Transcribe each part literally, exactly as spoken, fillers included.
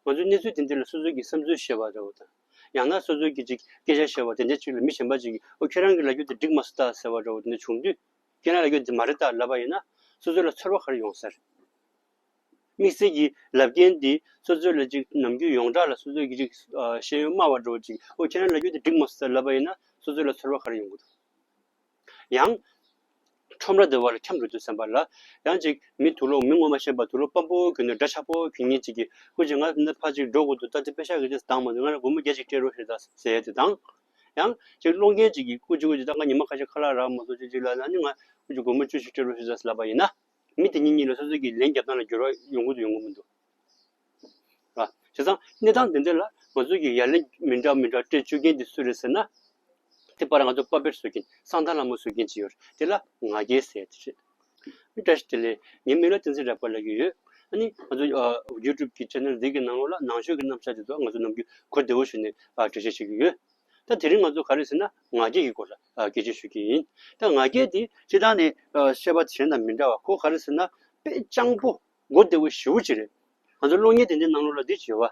ང་ཚོའི་གནས་ཚུལ་དེ་འདྲ་ལ་སོ་སོ་གི་བསམ་ཚུལ་བཤད་པ་འདྲ་བོ་དང་། ཡང་ན་སོ་སོ་གི་ཅིག་སྐད་ཆ་བཤད་པ་དེ་འདྲ་ཅིག་ལ་མི་གཞན་པ་ཅིག་གིས་ཨོ་ཁྱེད་རང་གི་ལབ་རྒྱུ་དེ་འགྲིག་མ་སོང་ད་ཟེར་བ་འདྲ་བོ་དེ་འདྲ་བྱུང་དུས། ཁྱེད་རང་ལབ་རྒྱུ་དེ་མ་རེད་ད་ལབ་པ་ཡིན་ན། སོ་སོ་ལ་ཚོར་བ་ག་རེ་ཡོང་ས་རེད། དམིགས་བསལ་གྱི་ལབ་མཁན་འདི་སོ་སོ་ལ་ཅིག་ནམ་རྒྱུན་ཡོངས་གྲགས་ལ་སོ་སོ་གི་ཅིག་ཨ་ཤེས་ཡོན་དམའ་བ་འདྲ་བོ་ཅིག་ཨོ་ཁྱེད་རང་ལབ་རྒྱུ་དེ་འགྲིག་མ་སོང་ཟེར་ལབ་པ་ཡིན་ན་སོ་སོ་ལ་ཚོར་བ་ག་རེ་ཡོང་གི་འདུག། ཡང་། ཁྲོམ་ར་འདི་བ་ལ་འཁྱམས་འགྲོ་དུས་ཙམ་པ་ལ། ཡང་ཅིག་མི་དུག་ལོག་མི་ངོ་མ་ཤེས་པ་དུག་ལོག་སྤམ་པོ་གྱོན་ནས་འདྲ་ཆགས་པོ་གྱོན་མཁན་ཅིག་གིས་སྐུ་མཁྱེན་ང་འདི་ཕར་ཅིག་འགྲོ་དགོས་འདུག་ད་དེ་པེ་ཤག་གི་དེ་བཏང་མ་འདུག་ང་ལ་སྒོར་མོ་བརྒྱ་ཅིག་སྤྲད་རོགས་ཞེས་ད་ཟེར་ཡ་དེ་དང་། ཡང་ཅིག་སློང་མཁན་ཅིག་གིས་སྐུ་མཁྱེན་སྐུ་མཁྱེན་ད་ང་ཉི་མ་ཁ་ཤས་ཁ་ལག་རག་མ་སོང་ཅིག་ཅིག་ལ་ན་ནི་ང་སྐུ་མཁྱེན་སྒོར་མོ་བཅུ་ཞིག་སྤྲད་རོགས་ཞེས་ད་ཟེར་ལབ་པ་ཡིན་ན། མི་དེ་གཉིས་གཉིས་ལ་སོ་སོ་གི་ལན་རྒྱབ་སྟངས་ལ་འགྱུར་བ་ཡོང་གི་འདུག་ཡོང་གི་མི་འདུག། ར། བྱས་ཙང་གནས་སྟངས་འདི་འདྲ་ལ་ང་ཚོ་གི་ཡ་ལན་མི་འདྲ་མི་འདྲ་སྤྲད་བཅུག་མཁན་འདི་སུ་རེད་ཟེར་ན། དེ་པར་ང་ཚོ་པ་པེར་བཟོ་མཁན་སང་ཐང་ལྷ་མོ་བཟོ་མཁན་ཅིག་ཡོད་རེད། དེ་ལ་ང་རྒྱལ་ཟེར་དེ་རེད། བཀྲ་ཤིས་བདེ་ལེགས། ངའི་མིང་ལ་བསྟན་འཛིན་རབ་དཀར་ལབ་ཀྱི་ཡོད། ཨ་ནི་ང་ཚོ་ཨ་ཡུ་ཊུབ་གི་ཆེ་ནལ་འདི་གི་ནང་ལོགས་ལ་ནང་ཆོས་ཀྱི་རྣམ་གཞག་དེ་ཚོ་ང་ཚོ་ནམ་རྒྱུན་གོ་བདེ་བོ་ཞུས་ནས་ཨ་འགྲེལ་བཤད་བྱེད་ཀྱི་ཡོད། ད་དེ་རིང་ང་ཚོ་ག་རེ་ཟེར་ན་ང་རྒྱལ་གྱི་སྐོར་ལ་ཨ་སྐད་ཆ་ཞུ་གི་ཡིན། ད་ང་རྒྱལ་དེ་སྤྱིར་བཏང་ནས་ཨ་བཤད་པ་གཞན་དང་མི་འདྲ་བ་ཁོ་ག་རེ་ཟེར་ན་དཔེ་སྤྱང་པོ། མགོ་བདེ་བོ་ཞེ་པོ་ཅིག་རེད། ང་ཚོ་གློག་བརྙན་དེ་འདྲའི་ནང་ལོགས་ལ་འདི་བྱེད་པ།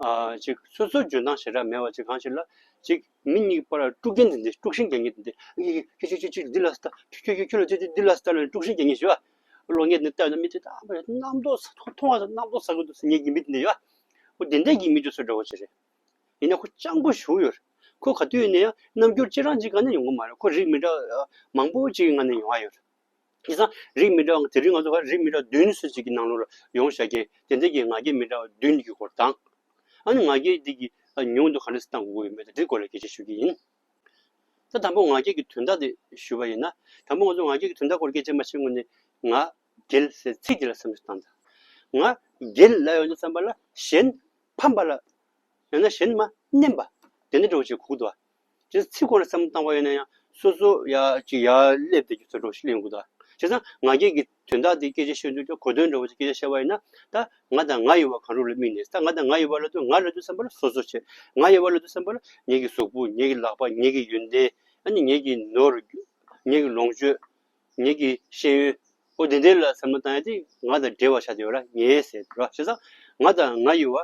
ཨ་ཅིག་སོ་སོ་འཇོན་ཐང་ཞེ་དྲག་མེད་པ་ཅིག་གང་ཞིག་ལ་ཅིག་མི་གཉིས་བར་དཀྲུག་རྐྱེན་དེ་འདྲ་དཀྲུག་ཤིང་རྒྱག་མཁན་དེ་འདྲ་ཁྱོད་ཁྱོད་ཁྱོད་ཁྱོད་འདི་ལ་ལྟ་ཁྱོད་ཁྱོད་ཁྱོད་ཁྱོད་ལ་ཅིག་འདི་ལ་ལྟ་ལ་དཀྲུག་ཤིང་རྒྱག་མཁན་ཞིག་ཡོད། གློག་བརྙན་དེ་ལྟ་ན་མི་དེ་ད་མཐོང་མཐོང་བ་མནར་མདོག་ས་མཐོང་མཐོང་བ་མནར་མདོག་ས་གི་འདུག་ཟེར་མཁན་གྱི་མི་དེ་འདྲ་ཡོད། འོ་དེ་འདྲ་གི་མི་དེ་ཚོ་འདྲ་བོ་ཅིག་རེད། ཡིན་ན་ཁོ་སྤྱང་པོ་ཞེ་པོ་ཡོད་རེད། ཁོ་ག་དུས་ཡིན་ན་ཡང་རྣམ་འགྱུར་ཅི་རང་ཅིག་ག་ནས་ཡོང་གི་མ་རེད། ཁོ་རིགས་མི་འདྲ་མང་པོ་ཅིག་གི་ངང་ནས་ཡོང་བ་ཡོད་རེད། དེང་སང་རིགས་མི་འདྲ་བ་དེ་རིང་ང་ཚོ་ཧ་རིགས་མི་འདྲ་བ་བདུན་ཙམ་ཅིག་གི་ནང་ལོགས་ལ་ཡོང་བཞག་མཁན་དེ་འདྲ་གི་ང་རྒྱལ་མི་འདྲ་བ་བདུན་གྱི་སྐོར་དང་། ཨ་ནི་ང་རྒྱལ་འདི་གི་ཉུང་དུ་ག་འདྲ་སེ་བཏང་དགོས་ཀྱི་ཡོད་མེད་དེ་འདྲའི་སྐོར་ལ་སྐད་ཆ་ཞུ་གི་ཡིན། ད་དང་པོ་ང་རྒྱལ་གྱི་དོན་དག་དེ་ཞུ་བ་ཡིན་ན། དང་པོ་ང་ཚོ་ང་རྒྱལ་གྱི་དོན་དག་སྐོར་སྐད་ཆ་མ་བཤད་སྔོན་ནས་ང་རྒྱལ་ཟེར་ཚིག་དེ་ལ་བསམ་བློ་བཏང་དང་། ང་རྒྱལ་ལབ་ཡོང་དུས་ཙམ་པ་ལ་གཞན་ཕམ་པ་ལ། ཡང་ན་གཞན་མ་མནན་པ། དེ་འདྲ་འདྲ་བོ་ཞིག་གོ་གི་འདུག་བ། ཅིག་ཚིག་སྐོར་ལ་བསམ་བློ་བཏང་བ་ཡིན་ན་ཡང་སོ་སོ་ཡ་ཅིག་ཡར་སླེབས་བསྡད་རྒྱུ་ཚོ་འདྲ་བོ་ཞིག་སླེབས་ཡོང་གི་འདུག་བ། བྱས་ཙང་ང་རྒྱལ་གྱི་དོན་དག་དེ་སྐད་ཆ་བཤད་དུས་ཀྱང་གོ་དོན་འདྲ་བོ་ཞིག་སྐད་ཆ་བཤད་པ་ཡིན་ན། ད་ང་དང་ང་ཡི་བ་གང་རུང་ལ་དམིགས་ནས། ད་ང་དང་ང་ཡི་བ་ལབ་དུས་ང་ལབ་དུས་ཙམ་པ་ལ་སོ་སོ་བྱས། ང་ཡི་བ་ལབ་དུས་ཙམ་པ་ལ་ངེད་ཀྱི་གཟུགས་པོ། ངེད་ཀྱི་ལག་པ། ངེད་ཀྱི་ཡོན་ཏན། ཨ་ནི་ངེད་ཀྱི་ནོར། ངེད་ཀྱི་ལོངས་སྤྱོད། ངེད་ཀྱི་ཤེས་ཡོན། ཨོ་དེ་འདྲའི་ལ་བསམ་བློ་བཏང་ཡ་དེ་ང་དང་འབྲེལ་བ་ཆགས་བསྡད་ཡོད་ར། ངའི་ཟེར་དུས་ར། བྱས་ཙང་ང་དང་ང་ཡི་བ་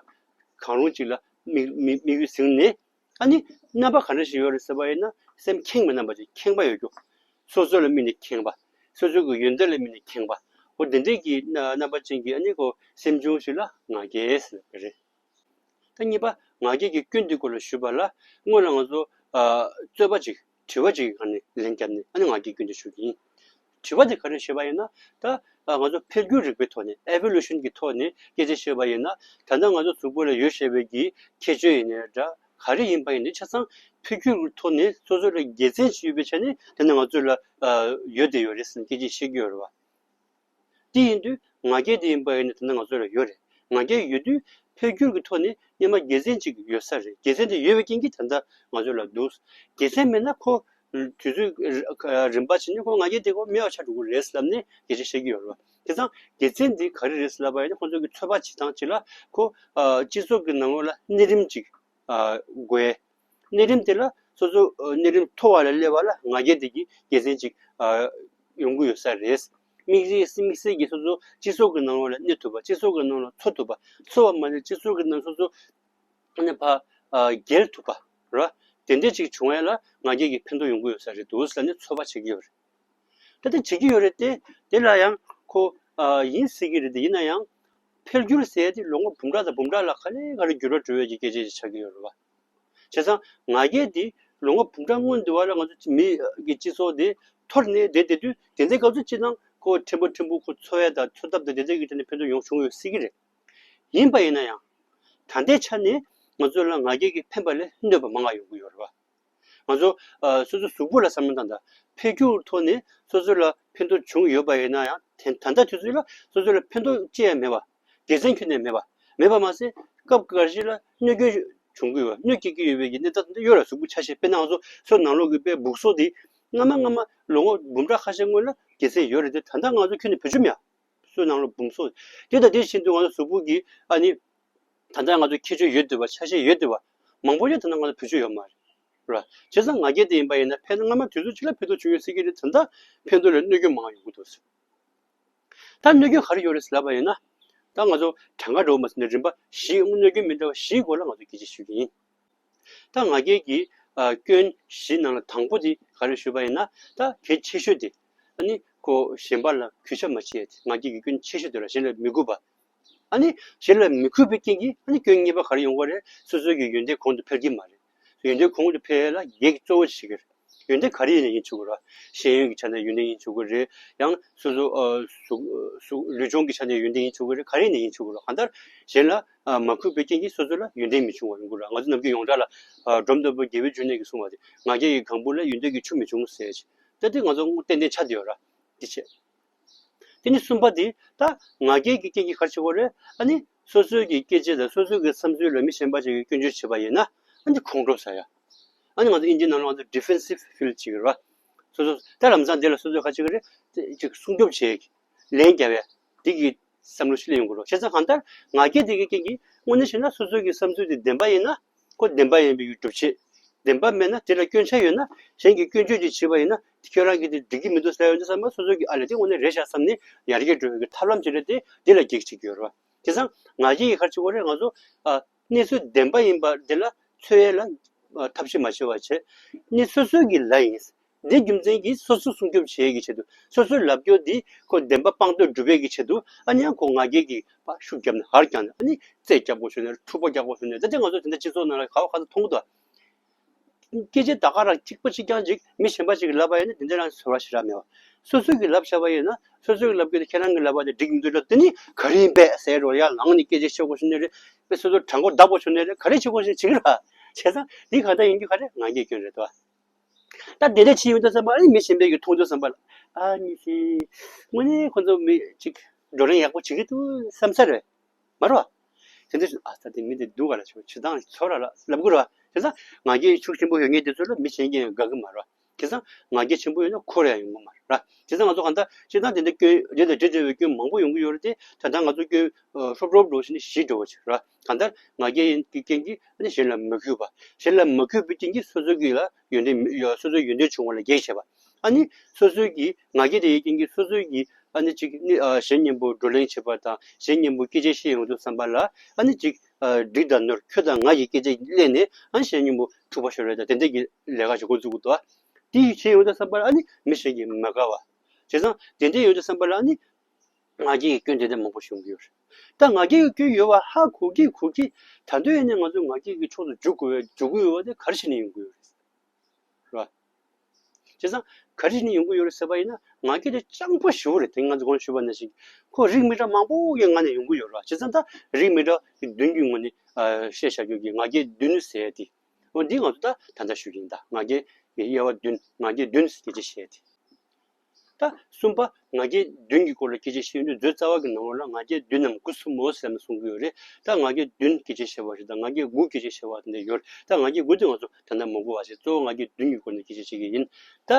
གང་རུང་ཅིག་ལ་དམིགས་དམིགས་དམིགས་ཡུལ་ཟིན་ནས། ཨ་ནི་རྣམ་པ་ག་འདྲ་ཞིག་ཡོད་རེད་ཟེར་བ་ཡིན་ན་སེམས་ཁེངས་པའི་རྣམ་པ་ཅིག་ཁེངས་པ་ཡོད་རྒྱུ། སོ་སོ་ལ་དམིགས་ནས་ཁེངས་པ། སོ་སོ་གི་ཡོན་ཏན་ལ་དམིགས་ནས་ཁེངས་པ། ཨོ་དེ་འདྲའི་གི་རྣམ་པ་ཅན་གྱི་ཨ་ནི་ཁོ་སེམས་བྱུང་ཞིག་ལ་ང་རྒྱལ་ཟེར་བ་རེད། ད་གཉིས་པ་ང་རྒྱལ་གྱི་སྐྱོན་འདི་སྐོར་ལ་ཞུས་པ་ལ། སྔོན་ལ་ང་ཚོ་ཨ་རྩོད་པ་ཅིག་དྲི་བ་ཅིག་གི་སྒང་ནས་ལན་བརྒྱབ་ནས་ཨ་ནི་ང་རྒྱལ་སྐྱོན་འདི་ཞུ་གི་ཡིན། དྲི་བ་དེ་ག་རེ་ཞུས་པ་ཡིན་ན། ད་ཨ་ང་ཚོ་འཕེལ་འགྱུར་རིག་པའི་ཐོག་ནས་ཨེ་བོ་ལུ་ཤན་གྱི་ཐོག་ནས་སྐད་ཆ་བཤད་པ་ཡིན་ན། ད་ལྟ་ང་ཚོ་གཟུགས་པོ་ལ་ཡོད་བཞག་པའི་གི་ཁྱད་ཆོས་ཡིན་ནའི་འདྲ་ག་རེ་ཡིན་པ་ཡིན་ནའི་ཆ་ཚང་འཕེལ་འགྱུར་གྱི་ཐོག་ནས་སོ་སོ་ལ་དགེ་མཚན་ཅིག་ཡོད་པའི་ཆ་ནས་དེ་ནི་ང་ཚོ་ལ་ཨ་ཡོད་བསྡད་ཡོད་རེད་ཟེར་ནས་སྐད་ཆ་བཤད་ཀྱི་ཡོད་རེད་བ། དེ་ཡིན་དུས་ང་རྒྱལ་དེ་ཡིན་པ་ཡིན་ན་ད་ལྟ་ང་ཚོ་ལ་ཡོད་རེད། ང་རྒྱལ་ཡོད་དུས་འཕེལ་འགྱུར་གྱི་ཐོག་ནས་སྔོན་མ་དགེ་མཚན་ཅིག་ཡོད་ས་རེད། དགེ་མཚན་དེ་ཡོད་པའི་རྐྱེན་གྱིས་ད་ལྟ་ང་ཚོ་ལ་འདུག། དགེ་མཚན་མེད་ན་ཁོ་དུས་ཚོད་རིམ་པ་ཕྱིན་ནས་ཁོ་ང་རྒྱལ་དེ་ཁོ་མེད་པ་ཆགས་འགྲོ་གི་རེད་ལབ་ནས་སྐད་ཆ་བཤད་ཀྱི་ཡོད་རེད་བ། དེ་ཙང་དགེ་མཚན་འདི་ག་རེ་རེད་ལབ་པ་ཡིན་ན་ཁོ་ཚོ་གི་ཚོད་དཔག་བྱེད་སྟངས་ཅིག་ལ་ཁོ་སྤྱི་ཚོགས་ཀྱི་ནང་ལོགས་ལ་གནས་རིམ་ཅིག་དགོས། གནས་རིམ་དེ་ལ་སོ་སོ་ཨ་གནས་རིམ་མཐོ་བ་ལ་སླེབས་པ་ལ་ང་རྒྱལ་དེ་གི་དགེ་མཚན་ཅིག་ཨ་ཡོང་གི་ཡོད་ས་རེད། དམིགས་བསལ་དམིགས་བསལ་གྱི་སོ་སོ་སྤྱི་ཚོགས་ཀྱི་ནང་ལོགས་ལ་གནས་ཐུབ་པ། སྤྱི་ཚོགས་ཀྱི་ནང་ལ་འཚོ་ཐུབ་པ། འཚོ་བ་མ་ཟད་སྤྱི་ཚོགས་ཀྱི་ནང་སོ་སོ་ཨ་ནི་ཕ་ཨ་རྒྱལ་ཐུབ་པ་ར། དེ་འདྲས་ཅིག་བྱུང་ཡ་ལ་ང་རྒྱལ་གྱི་ཕན་ཐོགས་ཡོང་གི་ཡོད་ས་རེད་འདུག་ཟེར་ནས་ཚོད་དཔག་བྱེད་ཀྱི་ཡོད་རེད། ད་དེ་བྱེད་ཀྱི་ཡོད་རེད་དེ། དེ་ལ་ཡང་ཁོ་ཨ་ཡིན་སྲིད་ཀྱི་རེད་དེ། ཡིན་ན་ཡང་འཕེལ་འགྱུར་ཟེར་ཡ་དེ་ལོ་ངོ་འབུམ་ཕྲག་དང་འབུམ་ཕྲག་ལ་ག་ལེ་ག་ལེ་འགྱུར་བ་འགྲོ་བའི་གི་སྐད་ཆ་ཞིག་ཆགས་ཀྱི་ཡོད་རེད་བ། བྱས་ཙང་ང་རྒྱལ་དེ་ལོ་ངོ་འབུམ་ཕྲག་སྔོན་དུ་བ་ལ་ང་ཚོ་མི་གི་སྤྱི་ཚོགས་དེ་འཐོར་ནས་བསྡད་བསྡད་དུས་དེ་འདྲའི་སྐབས་སུ་སྤྱིར་བཏང་ཁོ་ཕྲན་བུ་ཕྲན་བུ་ཁོ་འཚོ་ཡ་དང་འཚོ་ཐབས་དང་དེ་འདྲའི་གི་ཐད་ནས་ཕན་ཐོགས་ཡོང་བྱུང་ཡོད་སྲིད་ཀྱི་རེད། ཡིན་པ་ཡིན་ན་ཡང་ད་ལྟའི་ཆ་ནས་ང་ཚོ་ལ་ང་རྒྱལ་གྱི་ཕན་པ་ལས་གནོད་པ་མང་བ་ཡོང་གི་ཡོད་རེད་བ། ང་ཚོ་ཨ་སོ་སོ་གཟུགས་པོ་ལ་བསམ་བློ་བཏང་དང་། འཕེལ་འགྱུར་ཐོག་ནས་སོ་སོ་ལ་ཕན་ཐོགས་བྱུང་ཡོད་པ་ཡིན་ན་ཡང་དེ་ད་ལྟ་དུས་ཚོད་ལ་སོ་སོ་ལ་ཕན་ཐོགས་ཅི་ཡང་མེད་པ། དགེ་མཚན་ཁྱོན་ནས་མེད་པ། མེད་པ་མ་ཟད་སྐབས་འགའ་ཞིག་ལ་གནོད་སྐྱོན་བྱུང་གི་ཡོད་པ། གནོད་སྐྱེལ་གྱི་ཡོད་པའི་གི་གནས་སྟངས་དེ་འདྲ་ཡོད་ར། གཟུགས་པོ་ཆ་ཤས་དཔེར་ན་ང་ཚོ་སོ་ནང་ལོགས་ཀྱི་དཔེ་སྦུག་སོ་དེ་སྔ་མ་སྔ་མ་ལོ་ངོ་འབུམ་ཕྲག་ཁ་ཤས་སྔོན་ལ་དགེ་མཚན་ཡོད་རེད་དེ། ད་ལྟ་ང་ཚོ་ཁྱོན་ནས་བེད་སྤྱོད་མེད་ཡ། སོ་ནང་ལོགས་སྦུག་སོ་དེ་དང་དེ་བཞིན་དུ་ང་ཚོ་གཟུགས་པོ་གི་ཨ་ནི། ད་ལྟ་ང་ཚོ་ཁྱད་ཆོས་ཡོད་འདུག་པ། ཆ་ཤས་ཡོད་འདུག་པ། མང་པོ་ཞིག་ད་ལྟ་ང་ཚོ་བེད་སྤྱོད་ཡོད་མ་རེད། ར། བྱས་ཙང་ང་རྒྱལ་དེ་ཡིན་པ་ཡིན་ན་ཕན་སྔ་མ་དུས་ཚོད་ཅིག་ལ་ཕན་ཐོགས་བྱུང་ཡོད་སྲིད་ཀྱི་རེད། ད་ལྟ་ཕན་ཐོགས་ལས་གནོད་སྐྱོན་མང་ཡོང་གི་འདུག་ཟེར། ད་གནོད་སྐྱོན་ག་རེ་ཡོད་རེད་ཟེར་ལབ་པ་ཡིན་ན། ད་ང་ཚོ་གྲངས་ཀ་འགྲོ་མ་ཟིན་ན་རིམ་པ་བཞི་གནོད་སྐྱོན་མི་འདྲ་བ་བཞིའི་སྐོར་ལ་ང་ཚོ་སྐད་ཆ་ཞུ་གི་ཡིན། ད་ང་རྒྱལ་གྱི་ཨ་སྐྱོན་བཞི་ནང་ལ་དང་པོ་དེ་ག་རེ་ཞུས་པ་ཡིན་ན། ད་གལ་ཆེ་ཤོས་དེ་ཨ་ནི་ཁོ་གཞན་པ་ལ་གུས་ཞབས་མ་བྱེད། ང་རྒྱལ་གྱི་སྐྱོན་ཆེ་ཤོས་དེ་ལ་གཞན་ལ་མི་གུས་པ། ཨ་ནི་གཞན་ལ་མི་གུས་པའི་རྐྱེན་གྱིས་ཨ་ནི་སྐྱོན་གཉིས་པ་ག་རེ་ཡོང་གི་རེད། སོ་སོའི་གི་ཡོན་ཏན་གོང་དུ་འཕེལ་གྱི་མ་རེད། ཡོན་ཏན་གོང་དུ་འཕེལ་ཡ་ལ་གེགས་གཙོ་བོ་ཞིག་རེད། ཡོན་ཏན་ག་རེ་ཡིན་ན་ཡིན་ཆོག་གི་རེད། ཤེས་ཡོན་གྱི་ཆ་ནས་ཡོན་ཏན་ཡིན་ཆོག་གི་རེད། ཡང་སོ་སོ་ཨ་གཟུགས་གཟུགས་ལུས་སྦྱོང་གི་ཆ་ནས་ཡོན་ཏན་ཡིན་ཆོག་གི་རེད། ག་རེ་ཡིན་ན་ཡིན་ཆོག་གི་རེད། གང་ལྟར་གཞན་ལ་ཨ་མ་གུས་པའི་རྐྱེན་གྱིས་སོ་སོ་ལ་ཡོན་ཏན་མི་འབྱུང་བ་ཡོང་གི་རེད། ང་ཚོ་ནམ་རྒྱུན་ཡོངས་གྲགས་ལ་ཨ་འབྲོམ་སྟོན་པ་དགེ་བའི་འབྱུང་གནས་ཀྱིས་གསུངས་པ་དེ། ང་རྒྱལ་གྱི་གང་བུ་ལ་ཡོན་ཏན་གྱི་ཆུ་མི་འབྱུང་ཟེར་ཅིག་ད་དེ་ང་ཚོ་ཏན་ཏན་ཆགས་བསྡད་ཡོད་ར། དེ་བྱས། དེ་ནི་གསུམ་པ་དེ་ད་ང་རྒྱལ་གྱི་རྐྱེན་གྱིས་ག་རེ་བྱེད་ཀྱི་ཡོད་རེད། ཨ་ནི་སོ་སོའི་གི་སྐད་ཆ་དང་སོ་སོའི་གི་བསམ་ཚུལ་ལ་མི་གཞན་པ་ཞིག་གིས་སྐྱོན་བརྗོད་བྱས་པ་ཡིན་ན་ཨ་ནི་ཁོང་ཁྲོ་ཟ་ཡ། ཨ་ནི་ང་ཚོ་དབྱིན་ཇིའི་ནང་ལ་ང་ཚོ་defensive feel་བྱེད་ཀྱི་རེད་བ། སོ་སོ་ད་ལམ་སང་དེ་ལ་སོ་སོས་ག་རེ་བྱེད་ཀྱི་རེད། དེ་ཅིག་སྲུང་སྐྱོབ་བྱེད་ཀྱི་ལན་རྒྱབ་ཡ་དེ་གི་བསམ་བློ་ཞིག་སླེབས་ཡོང་གི་རེད། བྱས་ཙང་གང་ལྟར་ང་རྒྱལ་དེ་གི་རྐྱེན་གྱིས་དངོས་གནས་བྱས་ན་སོ་སོའི་གི་བསམ་ཚུལ་དེ་བདེན་པ་ཡིན་ན། ཁོ་བདེན་པ་ཡིན་པའི་སྒྲུབ་བྱེད། བདེན་པ་མེད་ན་དེ་ལ་སྐྱོན་ཆ་ཡོད་ན། གཞན་གྱིས་སྐྱོན་བརྗོད་ཅིག་བྱས་པ་ཡིན་ན་དེ་ཁྱོད་རང་གིས་དེ་འགྲིག་གི་མི་འདུག་ཟེར་ཡོང་དུས་ཙམ་པ་སོ་སོ་གིས་ཨ་ལས་དེ་དངོས་གནས་རེད་ཤག་བསམ་ནས་ཡར་རྒྱས་འགྲོ་བའི་གི་ཐབས་ལམ་ཅིག་རེད་དེ། དེ་ལ་གེགས་བྱེད་ཀྱི་ཡོད་རེད་བ། དེ་ཙང་ང་རྒྱལ་གྱིས་ག་རེ་བྱེད་དགོས་རེད། ང་ཚོ་ཨ་གནས་ཚུལ་བདེན་པ་ཡིན་པ་དེ་ལ་འཚོལ་ཡས་ལ་ཨ་ཐབས་ཤེས་མ་བྱེད་པ་བྱས། ནི་སོ་སོའི་གི་ལ་ཡིན། འདི་རྒྱུ་མཚན་གྱིས་སོ་སོ་སྲུང་སྐྱོབ་བྱེད་ཀྱི་ཆེད་དུ། སོ་སོའི་ལབ་སྐྱོར་འདི་ཁོ་བདེན་པ་སྤང་དོད་སྒྲུབ་པའི་གི་ཆེད་དུ། ཨ་ནི་ཡང་ཁོ་ང་རྒྱལ་གྱི་ཕར་ཤུགས་བརྒྱབ་ནས་ཧར་བརྒྱབ་ནས། ཨ་ནི་རྩེད་རྒྱག་པོ་བྱུང་ནས། འཁྲུག་པ་རྒྱག་པོ་བྱུང་ནས། ད་ལྟ་ང་ཚོ་དེ་འདྲ་སྤྱི་ཚོགས་ནང་ལ་ག་བ་ག་ཚོད་མཐོང་གི་འདུག་སྐད་ཆ་ད་ག་རང་གཅིག་པ་གཅིག་རྐྱང་ཅིག་མི་གཞན་པ་ཞིག་གིས་ལབ་པ་ཡིན་ན་དེ་འདྲ་རང་ཚོར་བ་ཞེ་དྲག་མེད་པ། སོ་སོ་གིས་ལབ་བཞག་པ་ཡིན་ན། སོ་སོ་གིས་ལབ་དགོས་དེ་ཁྱེད་རང་གིས་ལབ་པ་དེ་འགྲིག་མི་འདུག་ལབ། དེ་ནི་ག་རེ་ཡིན་པས་ཟེར་རོ། ཡར་ལངས་ནས་སྐད་ཆ་བཤད་དགོས་བྱུང་ནའི་རེད། སོ་སོ་བྲང་ཁོག་བརྡབ་དགོས་བྱུང་ནའི་རེད། ག་རེ་བྱེད་དགོས་བྱུང་བྱེད་ཀྱི་རེད། བྱས་ཙང་འདི་གང་ལྟར་ཡིན་རྒྱུ་ག་རེ། ང་རྒྱལ་སྐྱོན་རེད་དོ། ད་དེ་འདྲ་བྱས་ཡོང་དུས་ཙམ་པ་ཨ་ནི་མི་གཞན་པའི་གི་མཐོང་དུས་ཙམ་པ་ལ། ཨ་ནི་སི། དངོས་གནས་ཁོ་ཚོ་མི་ཅིག་བགྲོ་གླེང་ཡག་པོ་བྱེད་ཀྱི་འདུག་བསམ་ས་རེད། མ་རེད་བ། དེ་འདྲ་ཨ་ད་དེ་མི་དེ་སྡུག་ག་ལ་ཆོག་བྱེད་སྟངས་ཚོར་ར་ལ་ལབ་དགོས་རེད་བ། བྱས་ཙང་ང་རྒྱལ་ཤུགས་ཆེན་པོ་ཡོད་མཁན་དེ་ཚོ་ལ་མི་གཞན་གྱིས་ཡང་དགའ་གི་མ་རེད་བ། བྱས་ཙང་ང་རྒྱལ་ཆེན་པོ་ཡོད་ན་ཁོ་ར་ཡང་ཡོང་གི་མ་རེད་བ། བྱས་ཙང་ང་ཚོ་གང་ལྟར་བྱས་ཙང་དེ་འདྲ་སྐྱོན་དེ་དང་འབྲེལ་བའི་སྐྱོན་མང་པོ་ཡོང་གི་ཡོད་རེད་དེ། ད་ལྟ་ང་ཚོ་སྐྱོན་ཧྲོབ་ཧྲོབ་འགྲོ་བཞིན་བཞི་འགྲོ་བ་ཅིག་རེད་བ། གང་ལྟར་ང་རྒྱལ་ཡིན་གྱི་རྐྱེན་གྱིས་ཨ་ནི་གཞན་ལ་མ་གུས་པ། གཞན་ལ་མ་གུས་པའི་རྐྱེན་གྱིས་སོ་སོ་གི་ལ་ཡོན་ཏན་མི་ཡོ་སོ་སོའི་ཡོན་ཏན་བྱུང་བ་ལ་གེགས་བྱེད་པ། ཨ་ནི་སོ་སོའི་གི་ང་རྒྱལ་དེ་ཡི་རྐྱེན་གྱིས་སོ་སོའི་གི་ཨ་ནི་ཅིག་ནི་ཨ་གཞན་མཉམ་པོ་བགྲོ་གླེང་བྱེད་པ་དང་གཞན་མཉམ་པོ་སྐད་ཆ་བཤད་ཡོང་དུས་ཙམ་པ་ལ། ཨ་ནི་ཅིག་ཨ་འགྲིག་དང་ནོར་ཁྱོད་དང་ང་ཡི་སྐད་ཆ་གླས་ནས་ཨ་གཞན་མཉམ་པོ་འཁྲུག་པ་ཤོར་བ་དང་དེ་འདྲ་གི་ལས་ཀ་ཞིག་འགོ་འཛུགས་དགོས་འདུག་དེ་བྱས་ཡོང་དུས་ཙམ་པ་ལ་ཨ་ནི་མི་གཞན་གྱིས་མ་དགའ་བ། བྱས་ཙང་དེ་འདྲ་ཡོང་དུས་ཙམ་པ་ལ་ཨ་ནི་ང་རྒྱལ་གྱི་སྐྱོན་དེ་འདྲ་མང་པོ་ཞིག་ཡོང་གི་ཡོད་རེད། ད་ང་རྒྱལ་གྱི་སྐྱོན་ཡོད་པ་ཧ་གོ་གི་གོ་གི། ད་དུང་ཡིན་ནའི་ང་ཚོ་ང་རྒྱལ་གྱི་ཕྱོགས་སུ་འཇུག་དགོས་པའི་འཇུག་གི་ཡོད་པ་དེ་ག་རེ་བྱས་ནས་ཡོང་གི་ཡོད་རེད། རེད་བ། བྱས་ཙང་ག་རེ་བྱས་ནས་ཡོང་གི་ཡོད་རེད་ཟེར་བ་ཡིན་ན། ང་རྒྱལ་དེ་སྤྱང་པོ་ཞེ་པོ་རེད། དེ་ང་ཚོ་གོང་ཞུས་པ་ནང་བཞིན་ཁོ་རིགས་མི་འདྲ་མང་པོ་ཡི་ངང་ནས་ཡོང་གི་ཡོད་རེད་བ། བྱས་ཙང་ད་རིགས་མི་འདྲ་གི་བདུན་གྱི་ངོས་ནས་ཨ་བཤད་བཞག་རྒྱུ་གི་ང་རྒྱལ་བདུན་ཟེར་ཡ་དེ། འོ་འདི་ང་ཚོ་ད་ད་ལྟ་ཞུ་གི་ཡིན། ད་ང་རྒྱལ་གྱི་དབྱེ་བ་བདུན། ང་རྒྱལ་བདུན་ཟེར་སྐད་ཆ་བཤད་ཡ་དེ། ད་གསུམ་པ་ང་རྒྱལ་བདུན་གྱི་སྐོར་ལ་སྐད་ཆ་བཤད་ཡོང་དུས། མཛོད་རྩ་བ་གི་ནང་ལོགས་ལ་ང་རྒྱལ་བདུན་ནམ་དགུ་གསུམ་མོ་ཟེར་ནས་གསུང་གི་ཡོད་རེད། ད་ང་རྒྱལ་བདུན་སྐད་ཆ་བཤད་པ་ཞིག་དང་ང་རྒྱལ་དགུ་སྐད་ཆ་བཤད་པ་དེ་འདྲ་ཡོད་རེད། ད་ང་རྒྱལ་དགུ་དེ་ང་ཚོ་ད་ལྟ་མ་གོ་བ་བྱས། གཙོ་བོ་ང་རྒྱལ་བདུན་གྱི་སྐོར་ནས་སྐད་ཆ་བཤད་ཀྱི་ཡིན། ད་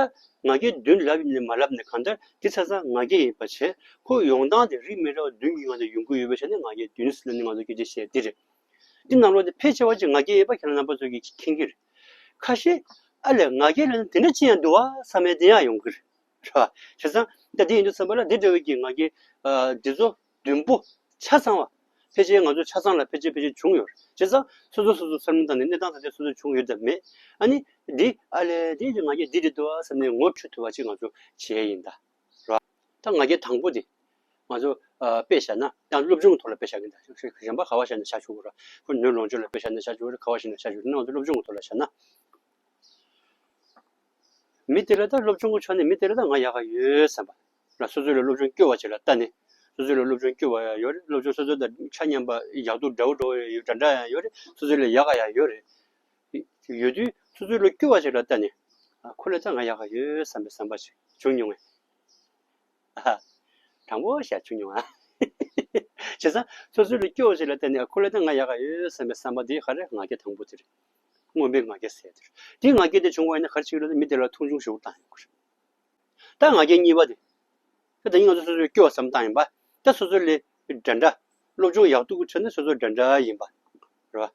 ང་རྒྱལ་བདུན་ལབ་ཡིན་ནས་མ་ལབ་ནས་གང་ལྟར་དེ་ཆ་ཚང་ང་རྒྱལ་ཡིན་པ་བྱས། ཁོ་ཡོང་སྟངས་དེ་རིགས་མི་འདྲ་བ་བདུན་གྱི་ངང་དུ་ཡོང་གི་ཡོད་པའི་ཆ་ནས་ང་རྒྱལ་བདུན་ཟེར་ནས་ང་ཚོ་སྐད་ཆ་བཤད་དེ་རེད། འདི་ནང་ལོགས་དེ་ཕལ་ཆེ་བ་ཅིག་ང་རྒྱལ་ཡོད་པ་ཁྱེད་རང་རྣམ་པ་ཚོ་གིས་མཁྱེན་གྱི་རེད། ཁ་ཤས་ཨ་ལས་ང་རྒྱལ་ལབ་ན་དེ་འདྲ་ཅི་ཡང་འདུག་བ་བསམ་ཡས་དེ་ཡང་ཡོང་གི་རེད། རེད་བ། བྱས་ཙང་ད་དེ་ཡིན་དུས་ཙམ་པ་ལ་འདི་འདྲ་བའི་གི་ང་རྒྱལ་ཨ་འདི་ཚོ་བདུན་པོ་ཆ་ཚང་བ། ཕལ་ཆེར་ང་ཚོ་ཆ་ཚང་ལ་ཕལ་ཆེར་ཕལ་ཆེར་བྱུང་ཡོད་རེད། བྱས་ཙང་སོ་སོ་སོ་སོ་བསམ་བློ་བཏང་ནས་གནས་སྟངས་ད་ལྟ་སོ་སོ་བྱུང་ཡོད་དམ་མེད། ཨ་ནི་འདི་ཨ་ལས་འདི་ང་རྒྱལ་འདི་རེད་འདུག་བ་བསམ་ནས་ངོ་འཕྲོད་ཐུབ་པ་ཅིག་ང་ཚོ་བྱས་ཡིན་ད། རེད་བ། ད་ང་རྒྱལ་དང་པོ་དེ་ང་ཚོ་ཨ་དཔེ་བཞག་ན། ཡང་སློབ་སྦྱོང་གི་ཐོག་ལ་དཔེ་བཞག་གི་ཡིན་ད། གཞན་པ་ག་བ་བཞག་ན་བཞག་ཆོག་གི་རེད། ཁོ་ནོར་ལོངས་སྤྱོད་ལ་དཔེ་བཞག་ན་བཞག་ཆོག་གི་རེད། ག་བ་བཞག་ན་བཞག་ཆོག་གི་རེད། ང་ཚོ་སློབ་སྦྱོང་གི་ཐོག་ལ་བཞག་ན། མི་དེ་ལ་ད་སློབ་སྦྱོང་གི་ཕྱོགས་ནས་མི་དེ་ལ་ད་ང་ཡག་ག་ཡོད་བསམ་པ། ལ་སོ་སོ་ལ་སློབ་སྦྱོང་སྐྱོ་བ་ཅིག་ལ་ལྟ་ནས། སོ་སོ་ལ་སློབ་སྦྱོང་སྐྱོ་བ་ཡང་ཡོད་རེད། སློབ་སྦྱོང་སོ་སོ་དང་ཆ་མཉམ་པ་ཡག་སྡུག་འདྲ་བོ་འདྲ་བོ་ཡང་ཡོད། འདྲ་འདྲ་ཡང་ཡོད་རེད། སོ་སོ་ལ་ཡག་ག་ཡང་ཡོད་རེད། ཡོད་དུས་སོ་སོ་ལ་སྐྱོ་བ་ཅིག་ལ་ལྟ་ནས། ཨ་ཁོ་ལ་ད་ང་ཡག་ག་ཡོད་བསམ་པའི་བསམ་པ་ཅིག་བྱུང་མྱོང་ངས། ཨ། དྲང་པོ་བཤད་བྱུང་མྱོང་ཨ། བྱས་ཙང་སོ་སོ་ལ་སྐྱོ་བ་ཅིག་ལ་ལྟ་ནས། ཨ་ཁོ་ལ་ད་ང་ཡག་ག་ཡོད་བསམ་པའི་བསམ་པ་དེ་ག་རེ། ང་རྒྱལ་དང་པོ་དེ་རེད། སྔོན་མའི་ང་རྒྱལ་ཟེར་དེ་རེད། དེ་ང་རྒྱལ་དེ་བྱུང་བ་ཡིན་ན་ག་རེ་བྱེད་ཀྱི་རེད། མི་དེ་ལ་མཐོང་ཆུང་ཞེ་པོ་བཏང་ཡོང་གི་རེད། ད་ང་རྒྱལ་གཉིས་པ་དེ། ད་ད་ཡིན་ང་ཚོ་སོ་སོའི་སྐྱོ་བ་བསམ་སྟངས་ཡིན་པ། ད་སོ་སོ་ལས་འདྲ་འདྲ། སློབ་སྦྱོང་ཡག་སྡུག་གི་ཆ་ནས་སོ་སོ་འདྲ་འདྲ་ཡིན་པ། རེད་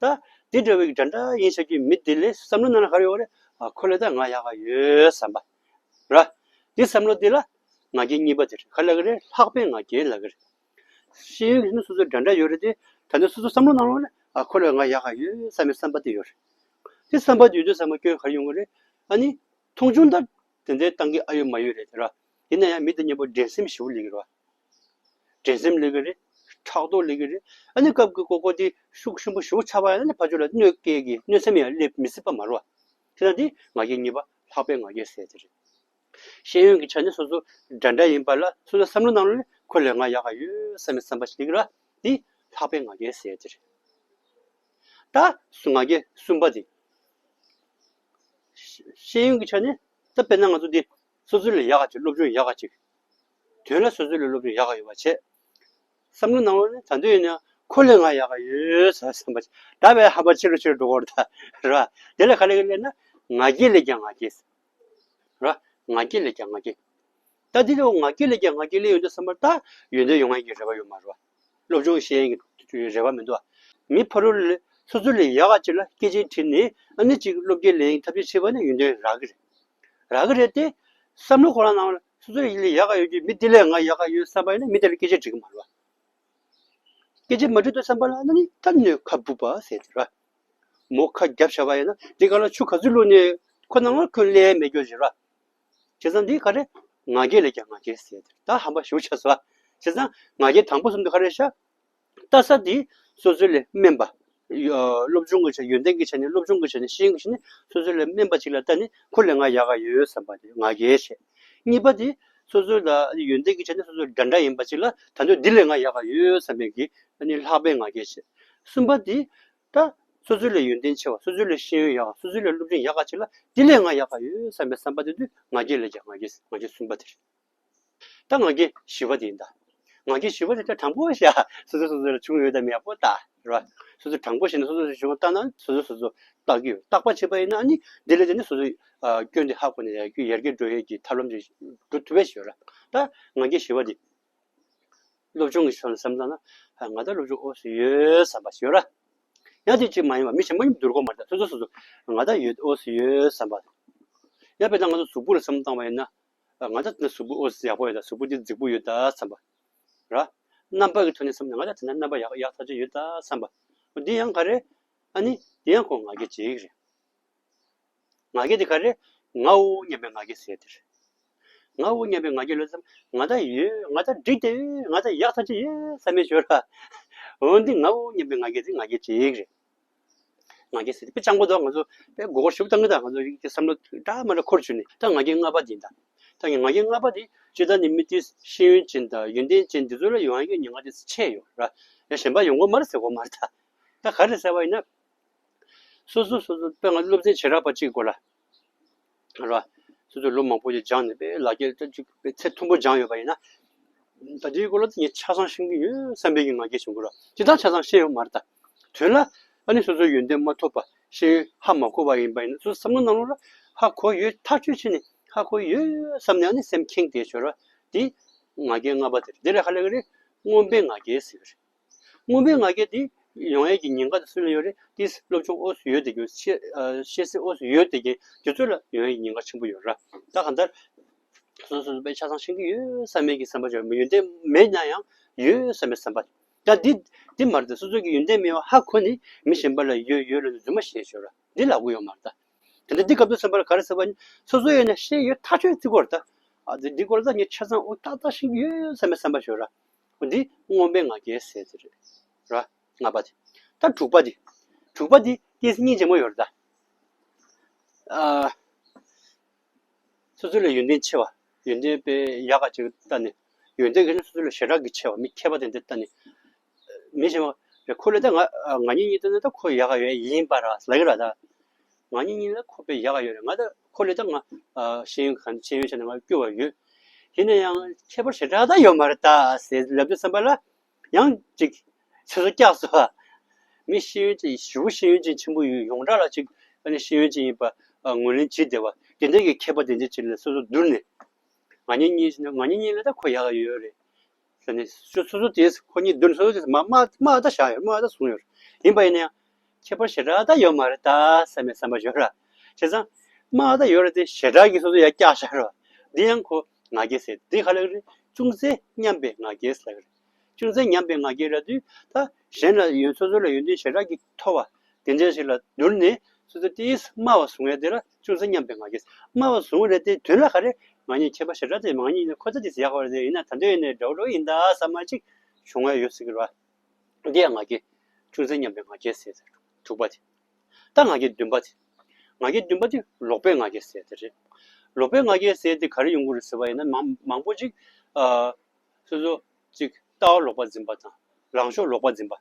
བ། ད་འདི་འདྲ་བའི་འདྲ་འདྲ་ཡིན་ཆགས་ཀྱི་མི་དེ་ལས་བསམ་བློ་ནང་ལ་ག་རེ་ཡོད་རེད། ཨ་ཁོ་ལས་ད་ང་ཡག་ག་ཡོད་བསམ་པ། རེད་བ། འདི་བསམ་བློ་དེ་ལ་ང་རྒྱལ་གཉིས་པ་དེ་རེད། ག་ལབ་ཀྱི་རེད། ལྷག་པའི་ང་རྒྱལ་ལབ་ཀྱི་རེད། ཤེས་ཡོན་གྱི་ནི་སོ་སོའི་འདྲ་འདྲ་ཡོད་རེད་དེ། ད་ནི་སོ་སོ་བསམ་བློ་ནང་ལོགས་ནས་ཨ་ཁོ་ལས་ང་ཡག་ག་ཡོད་བསམ་པའི་བསམ་པ་དེ་ཡོད་རེད། དེ་བསམ་པ་དེ་ཡོད་དུས་ཙམ་པ་སྐྱོན་ག་རེ་ཡོང་གི་རེད། ཨ་ནི་མཐོང་ཆུང་ད་དེ་འདྲའི་བཏང་གི་ཨ་ཡོད་མ་ཡོད་རེད་དེ་ར། ཡིན་ན་ཡང་མི་དེ་མཉམ་པོ་འགྲན་སེམས་ཞེ་པོ་སླེབས་ཀྱི་རེད་བ། འགྲན་སེམས་སླེབས་ཀྱི་རེད། ཕྲག་དོག་སླེབས་ཀྱི་རེད། ཨ་ནི་སྐབས་ཀྱི་ཀོ་ཀོ་དེ་ཤུགས་ཆེན་པོ་ཞེ་པོ་ཆགས་པ་ཡིན་ན་ཕར་ཕྱོགས་ལ་གནོད་སྐྱེལ་གྱི་གནོད་སེམས་ཡང་སླེབས་མི་སྲིད་པ་མ་རེད་བ། དེ་ལ་འདི་ང་རྒྱལ་གཉིས་པ་ལྷག་པའི་ང་རྒྱལ་ཟེར་དེ་རེད། ཤེས་ཡོན་གྱི་ཆ་ནས་སོ་སོ་འདྲ་འདྲ་ཡིན་པ་ལ་སོ་སོའི་བསམ་བློ་ནང་ལ་ཁོ་ལས་ང་ཡག་ག་ཡོད་བསམ་པའི་བསམ་པ་ཞིག་སླེབས་ཀྱི་རེད་བ། འདི་ལྷག་པའི་ང་རྒྱལ་ཟེར་དེ་རེད། ད་སུ་ང་རྒྱལ་གསུམ་པ་དེ། ཤེས་ཡོན་གྱི་ཆ་ནས་ད་དཔེར་ན་ང་ཚོ་འདི་སོ་སོ་ལས་ཡག་ག་ཅིག་སློབ་སྦྱོང་ཡག་ག་ཅིག་དོན་ལ་སོ་སོ་ལས་སློབ་སྦྱོང་ཡག་ག་ཡོད་པ་བྱས། བསམ་བློ་ནང་ལོགས་ནས་ད་དུང་ཡིན་ན་ཁོ་ལས་ང་ཡག་ག་ཡོད་ཟེར་བསམ་པ་ཅིག་ད་བས་ཧ་པ་ཆེ་རུ་ཆེ་རུ་འགྲོ་གི་རེད་ད་རེད་བ། དེ་ལ་ག་ལ་ག་ལ་ན་ང་རྒྱལ་ལས་ཀྱང་ང་རྒྱལ། ར། ང་རྒྱལ་ལས་ཀྱང་ང་རྒྱལ། ད་འདི་ལོ་ང་རྒྱལ་ལས་ཀྱང་ང་རྒྱལ་ལས་ཡོང་དུས་བསམ་པར་ད་ཡོན་ཏན་ཡོང་ཡག་གི་རེ་བ་ཡོད་མ་རེད་བ། སློབ་སྦྱོང་ཤེས་ཡག་གི་རེ་བ་མི་འདུག་བ། མི་ཕ་རོལ་ལས་སོ་སོ་ལས་ཡག་ག་ཅིག་ལ་སྐད་ཆ་དྲིས་ནས་ཨ་ནི་ཅིག་སློབ་སྐྱེལ་ལེན་ཐབས་ཤེས་བྱས་པ་ན་ཡོན་ཏན་རག་གི་རེད། རག་གི་རེད་དེ། བསམ་བློ་ཁོ་རང་ནང་ལ་སོ་སོ་ལས་ཡག་ག་ཡོད་ཀྱི་མི་དེ་ལས་ང་ཡག་ག་ཡོད་བསམ་པ་ཡིན་ན་མི་དེ་ལ་སྐད་ཆ་དྲི་གི་མ་རེད་བ། སྐད་ཆ་མ་དྲིས་དུས་བསམ་པ་ལ་ཨ་ནི་ད་གནོད་ཁ་སྦུབ་པ་ཟེར་དེ་ར། མོ་ཁ་རྒྱབ་བཞག་པ་ཡིན་ན་འདི་ག་ལ་ཆུ་ག་ཚོད་བླུགས་ནས་ཁོ་ནང་ལ་ཁོ་སླེབས་མེད་རྒྱུ་ཞིག་ར། བྱས་ཙང་འདི་ག་རེ། ང་རྒྱལ་ལས་ཀྱང་ང་རྒྱལ་ཟེར་དེ་ད་ཧམ་པ་ཞེ་པོ་ཆགས་སོང་། བྱས་ཙང་ང་རྒྱལ་དང་པོ་གསུམ་དུ་ག་རེ་ཤ། ལྟ་ས་དེ་སོ་སོ་ལས་དམན་པ། ཡ། སློབ་སྦྱོང་གི་ཆ་ཡོན་ཏན་གྱི་ཆ་ནས་སློབ་སྦྱོང་གི་ཆ་ནས་ཤེས་ཡོན་གྱི་ཆ་ནས་སོ་སོ་ལས་དམན་པ་ཅིག་ལ་ལྟ་ནས་ཁོ་ལས་ང་ཡག་ག་ཡོད་བསམ་པ་དེ་ང་རྒྱལ་བྱས། གཉིས་པ་དེ་སོ་སོ་ལ་ཡོན་ཏན་གྱི་ཆ་ནས་སོ་སོ་འདྲ་འདྲ་ཡིན་པ་ཅིག་ལ་ད་དུང་འདི་ལས་ང་ཡག་ག་ཡོད་བསམ་པའི་གི་ཨ་ནི་ལྷག་པའི་ང་རྒྱལ་བྱས། གསུམ་པ་དེ་ད་སོ་སོ་ལས་ཡོན་ཏན་ཆེ་བ་སོ་སོ་ལས་ཤེས་ཡོན་ཡག་སོ་སོ་ལས་སློབ་སྦྱོང་ཡག་ག་ཅིག་ལ་འདི་ལས་ང་ཡག་ག་ཡོད་བསམ་པའི་བསམ་པ་དེ་དུས་ང་རྒྱལ་ལས་ཀྱང་ང་རྒྱལ་ང་རྒྱལ་གསུམ་པ་དེ་རེད། ད་ང་རྒྱལ་བཞི་པ་དེ་ཡིན་ད། ང་རྒྱལ་བཞི་པ་དེ་ད་དྲང་པོ་བཤད། སོ་སོ་སོ་སོ་ལ་བྱུང་ཡོད་དམ་ཡག་པོ་ལྟ། རེད་བ། སོ་སོ་དྲང་པོ་བཤད་ན་སོ་སོ་སོ་བྱུང་བ་ལྟ་ན་སོ་སོ་སོ་སོ་བརྟག་གི་ཡོད། བརྟག་པ་བྱས་པ་ཡིན་ན་ཨ་ནི་འདི་ལས་དེ་ནི་སོ་སོ་ཨ་སྐྱོན་དེ་ཧ་གོ་ནས་ཡར་རྒྱས་ཡར་རྒྱས་འགྲོ་ཡས་ཀྱི་ཐབས་ལམ་ཅིག་འགྲོ་ཐུབ་པ་ཞིག་ཡོད་ར། ད་ང་རྒྱལ་བཞི་པ་དེ། སློབ་སྦྱོང་གི་ཕྱོགས་ནས་བསམ་བློ་བཏང་ན་ཨ་ང་ད་སློབ་སྦྱོང་ཨོ་སི་ཡོད་བསམ་པ་ཞིག་ཡོད་ར། ཡང་དེ་གཅིག་མ་ཡིན་པ་མི་གཞན་པ་གཉིས་བསྡུར་དགོས་མ་རེད། ད་སོ་སོ་སོ་སོ་ང་ད་ཡོད་ཨོ་སི་ཡོད་བསམ་པ། ཡང་དཔེར་ན་ང་ཚོ་གཟུགས་པོ་ལ་བསམ་བློ་བཏང་བ་ཡིན་ན། ང་ད་དེ་གཟུགས་པོ་ཨོ་ཙི་ཡག་པོ་ཡོད་ད། གཟུགས་པོ་འདི་རྫིག་པོ་ཡོད་ད་བསམ་པ། ར། རྣམ་པ་གི་ཐོག་ནས་བསམ་ན་ང་ད་དེ་ན་རྣམ་པ་ཡག་ཡག་ཐག་ཆོད་ཡོད་ད་བསམ་པ། འདི་ཡང་ག་རེ། ཨ་ནི་འདི་ཡང་ཁོ་ང་རྒྱལ་བྱེད་ཀྱི་རེད། ང་རྒྱལ་དེ་ག་རེ། ངའོ་སྙམ་པའི་ང་རྒྱལ་ཟེར་དེ་རེད། ངའོ་སྙམ་པའི་ང་རྒྱལ་ལ་བསམ་ང་ད་ཡོད། ང་ད་འགྲིག་དེ་ཡོད། ང་ད་ཡག་ཐག་ཆོད་ཡོད་བསམ་མེད་ཞོར་ར། འོ་འདི་ངའོ་སྙམ་པའི་ང་རྒྱལ་དེ་ང་རྒྱལ་བྱེད་ཀྱི་རེད། ང་རྒྱལ་ཟེར་དེ་དཔེ་སྤྱང་པོ་འདུག་ང་ཚོ་དཔེ་མགོ་སྐོར་ཞིབ་བཏང་གི་ད། ང་ཚོ་ཡིག་དེ་བསམ་བློ་འདྲ་མ་འདྲ་འཁོར་བཅུག་ནས་ད་ང་རྒྱལ་ལྔ་པ་དེ་ཡིན་ད། ད་ངས་ང་རྒྱལ་ལྔ་པ་དེ་སྤྱིར་བཏང་ནས་མི་དེ་ཤེས་ཡོན་ཅན་དང་ཡོན་ཏན་ཅན་དེ་ཚོ་ལ་ཡོང་ཡག་གི་ཉེན་ཁ་དེ་ཆེ་ཡོད་ར། ཡང་གཞན་པ་ཡོང་གི་མ་རེད་ཟེར་གོ་མ་རེད་ད། ད་ག་རེ་ཟེར་བ་ཡིན་ན། སོ་སོ་སོ་སོ་དཔེ་ང་སློབ་ཚན་བྱེ་བྲག་པ་གཅིག་དགོས་ལ། ར། སོ་སོ་ལོ་མང་པོ་ཞིག་སྦྱངས་ནས་དཔེ་ལག་ཁྱེར་ཅིག་དཔེ་ཚད་མཐོན་པོ་སྦྱངས་ཡོད་པ་ཡིན་ན། ད་དེའི་སྐོར་ལ་ངས་ཆ་ཚང་ཤེས་ཀྱི་ཡོད་བསམ་པའི་གི་ང་རྒྱལ་བྱུང་གི་ར། ཇི་ལྟར་ཆ་ཚང་ཤེས་ཡོད་མ་རེད་ད། དོན་ལ་ཨ་ནི་སོ་སོའི་ཡོན་ཏན་མ་ཐོབ་པ་ཤེས་ཡོན་ཧ་མ་གོ་བ་ཡིན་པ་ཡིན་ན་སོ་སོ་བསམ་བློ་ནང་ལོགས་ལ་ཧ་གོ་ཡོད་ཐག་ཆོད་བྱས་ནས་ཧ་གོ་ཡོད་བསམ་ནས་ཨ་ནི་སེམས་ཁེངས་བསྡད་ཞོར་ར། དེ་ང་རྒྱལ་ལྔ་པ་དེ་རེད། དེ་ལ་ཧ་ལས་ཀྱི་རེད། མངོན་པའི་ང་རྒྱལ་ཟེར་གྱི་རེད། མངོན་པའི་ང་རྒྱལ་དེ་ཡོང་ཡས་ཀྱི་ཉེན་ཁ་དེ་སུ་ལ་ཡོད་རེད། དེ་སློབ་སྦྱོང་ཨོ་སི་ཡོད་དེ་གྱོན་ཤེས་ཨ་ཤེས་ཚད་ཨོ་སི་ཡོད་དེ་གྱོན་དེ་ཚོ་ལ་ཡོང་ཡས་ཀྱི་ཉེན་ཁ་ཆེན་པོ་ཡོད་ར། ད་གང་ལྟར་སོ་སོ་སོ་པའི་ཆ་ཚང་ཤེས་ཀྱི་ཡོད་བསམ་པའི་གི་བསམ་པ་ཅིག་ཡོད། ཡོན་ཏན་མེད་ན་ཡང་ཡོད་བསམ་པའི་བསམ་པ། ད་འདི་འདི་མ་རེད་དེ། སོ་སོ་གི་ཡོན་ཏན་མེད་པ་ཧ་གོ་ནས་མི་གཞན་པ་ལ་ཡོད་ཡོད་ལ་རྫུན་མ་བཤད་ཤོག་ར། འདི་ལབ་དགོས་ཡོད་མ་རེད་ད། དེ་འདྲ་འདི་སྐབས་དུ་བསམ་པར་ག་རེ་ཟེར་བ་ཡིན། སོ་སོ་ཡོད་ན་ཤེས་ཡོད་ཐག་ཆོད་བརྩི་དགོས་རེད་ད། ཨ་འདི་འདི་སྐོར་ལ་ད་ངས་ཆ་ཚང་ཨོ་ཏག་ཏག་ཤེས་ཀྱི་ཡོད་བསམ་པའི་བསམ་པ་ཤོར་ར། འོ་འདི་མངོན་པའི་ང་རྒྱལ་ཟེར་དེ་རེད། ར། ལྔ་པ་དེ། ད་དྲུག་པ་དེ། དྲུག་པ་དེ་ཏིས་སྙིང་རྗེ་མོ་ཡོད་རེད་ད། ཨ། སོ་སོ་ལས་ཡོན་ཏན་ཆེ་བ། ཡོན་ཏན་དཔེ་ཡག་ག་ཅིག་ལྟ་ནས། ཡོན་ཏན་གྱི་ནི་སོ་སོ་ལས་ཞེ་དྲག་གི་ཆེ་བ་མི་མཁས་པ་དེ་འདྲ་ལྟ་ནས། མི་གཞན་པ་རེད་ཁོ་ལས་ད་ང་ང་གཉིས་གཉིས་ལྟ་ན་ད་ཁོ་ཡག་ག་ཡོད་ཡིན་པ་ར་ལབ་ཀྱི་ར་ད། ང་གཉིས་གཉིས་ལ་ཁོ་དཔེ་ཡག་ག་ཡོད་རེད། ང་ད་ཁོ་ལས་ད་ང་ཤེས་ཡོན་གང་ཤེས་ཡོན་ཆ་ནས་ང་སྐྱོ་བ་ཡོད། ཡིན་ན་ཡང་ཁྱད་པར་ཞེ་དྲག་ད་ཡོད་མ་རེད་ད་ཟེར་ལབ་དུས་ཙམ་པ་ལ། ཡང་ཅིག་ཚེ་སྲོག་བཀྱགས་སོ། མི་ཤེས་ཡོན་ཅན་ཞེ་པོ་ཤེས་ཡོན་ཅན་ཆེན་པོ་ཡོད་ཡོངས་གྲགས་ལ་ཅིག་ཨ་ནི་ཤེས་ཡོན་ཅན་ཡིན་པ་ཨ་ངོས་ལེན་བྱེད་བསྡད་པ་དེ་འདྲ་གི་མཁས་པ་དེ་འདྲ་ཅིག་ལ་སོ་སོ་བསྡུར་ནས། ང་གཉིས་གཉིས་ང་གཉིས་གཉིས་ལ་ད་ཁོ་ཡག་ག་ཡོད་རེད་ཟེར་ནས་སོ་སོ་སོ་དེས་ཁོ་གཉིས་བསྡུར་ནས་སོ་སོ་དེས་མ་མ་མ་ད་བཞག་ཡོད་མ་ད་གསུངས་ཡོད་རེད། ཡིན་པ་ཡིན་ན་ཡང་ཁྱད་པར་ཞེ་དྲག་ད་ཡོད་མ་རེད་ད་བསམ་པའི་བསམ་པ་ཡོད་ར། བྱས་ཙང་མ་ད་ཡོད་རེད་དེ་ཞེ་དྲག་གི་སོ་སོ་ཡར་བཀྱགས་བཞག་ར། འདི་ཡང་ཁོ་ང་རྒྱལ་ཟེར་འདི་ག་ལ་རེད། ཅུང་ཟད་སྙམ་པའི་ང་རྒྱལ་ཟེར་ལ་རེད། ཅུང་ཟད་ཉམས་པའི་ང་རྒྱལ་ར་དུས་ད་གཞན་ལ་ཡོན་སོ་སོ་ལ་ཡོན་ཏན་ཞེ་དྲག་གི་མཐོ་བ་དེ་འདྲ་ཞིག་ལ་བསྡུར་ནས་སོ་སོ་དེས་དམའ་བ་བཟུང་ཡ་དེ་ལ་ཅུང་ཟད་ཉམས་པའི་ང་རྒྱལ། དམའ་བ་བཟུང་རེད་དེ་དོན་ལ་ག་རེ། ང་གཉིས་ཁྱད་པར་ཞེ་དྲག་དེ་མང་ཉིད་ནས་ཁོ་ཚ་དེ་ཡག་པ་རེད་དེ་ཡིན་ན་ད་འདོད་ཡིན་ནས་འདྲ་བོ་འདྲ་བོ་ཡིན་ད་བསམ་མ་ཅིག་བྱུང་བ་ཡོད་སྲིད་ཀྱི་རེད་བ། འདི་ཡང་ང་རྒྱལ། ཅུང་ཟད་ཉམས་པའི་ང་རྒྱལ་ཟེར་ཟེར་དྲུག་པ་དེ། ད་ང་རྒྱལ་བདུན་པ་དེ། ང་རྒྱལ་བདུན་པ་དེ་ལོག་པའི་ང་རྒྱལ་ཟེར་དེ་རེད། ལོག་པའི་ང་རྒྱལ་ཟེར་དེ་ག་རེ་ཡོང་གི་རེད་ཟེར་བ་ཡིན་ན་མང་མང་པོ་ཅིག་ཨ། སོ་སོ་ཅིག་ལྟ་བ་ལོག་པ་འཛིན་པ་དང་ལངས་ཕྱོགས་ལོག་པ་འཛིན་པ།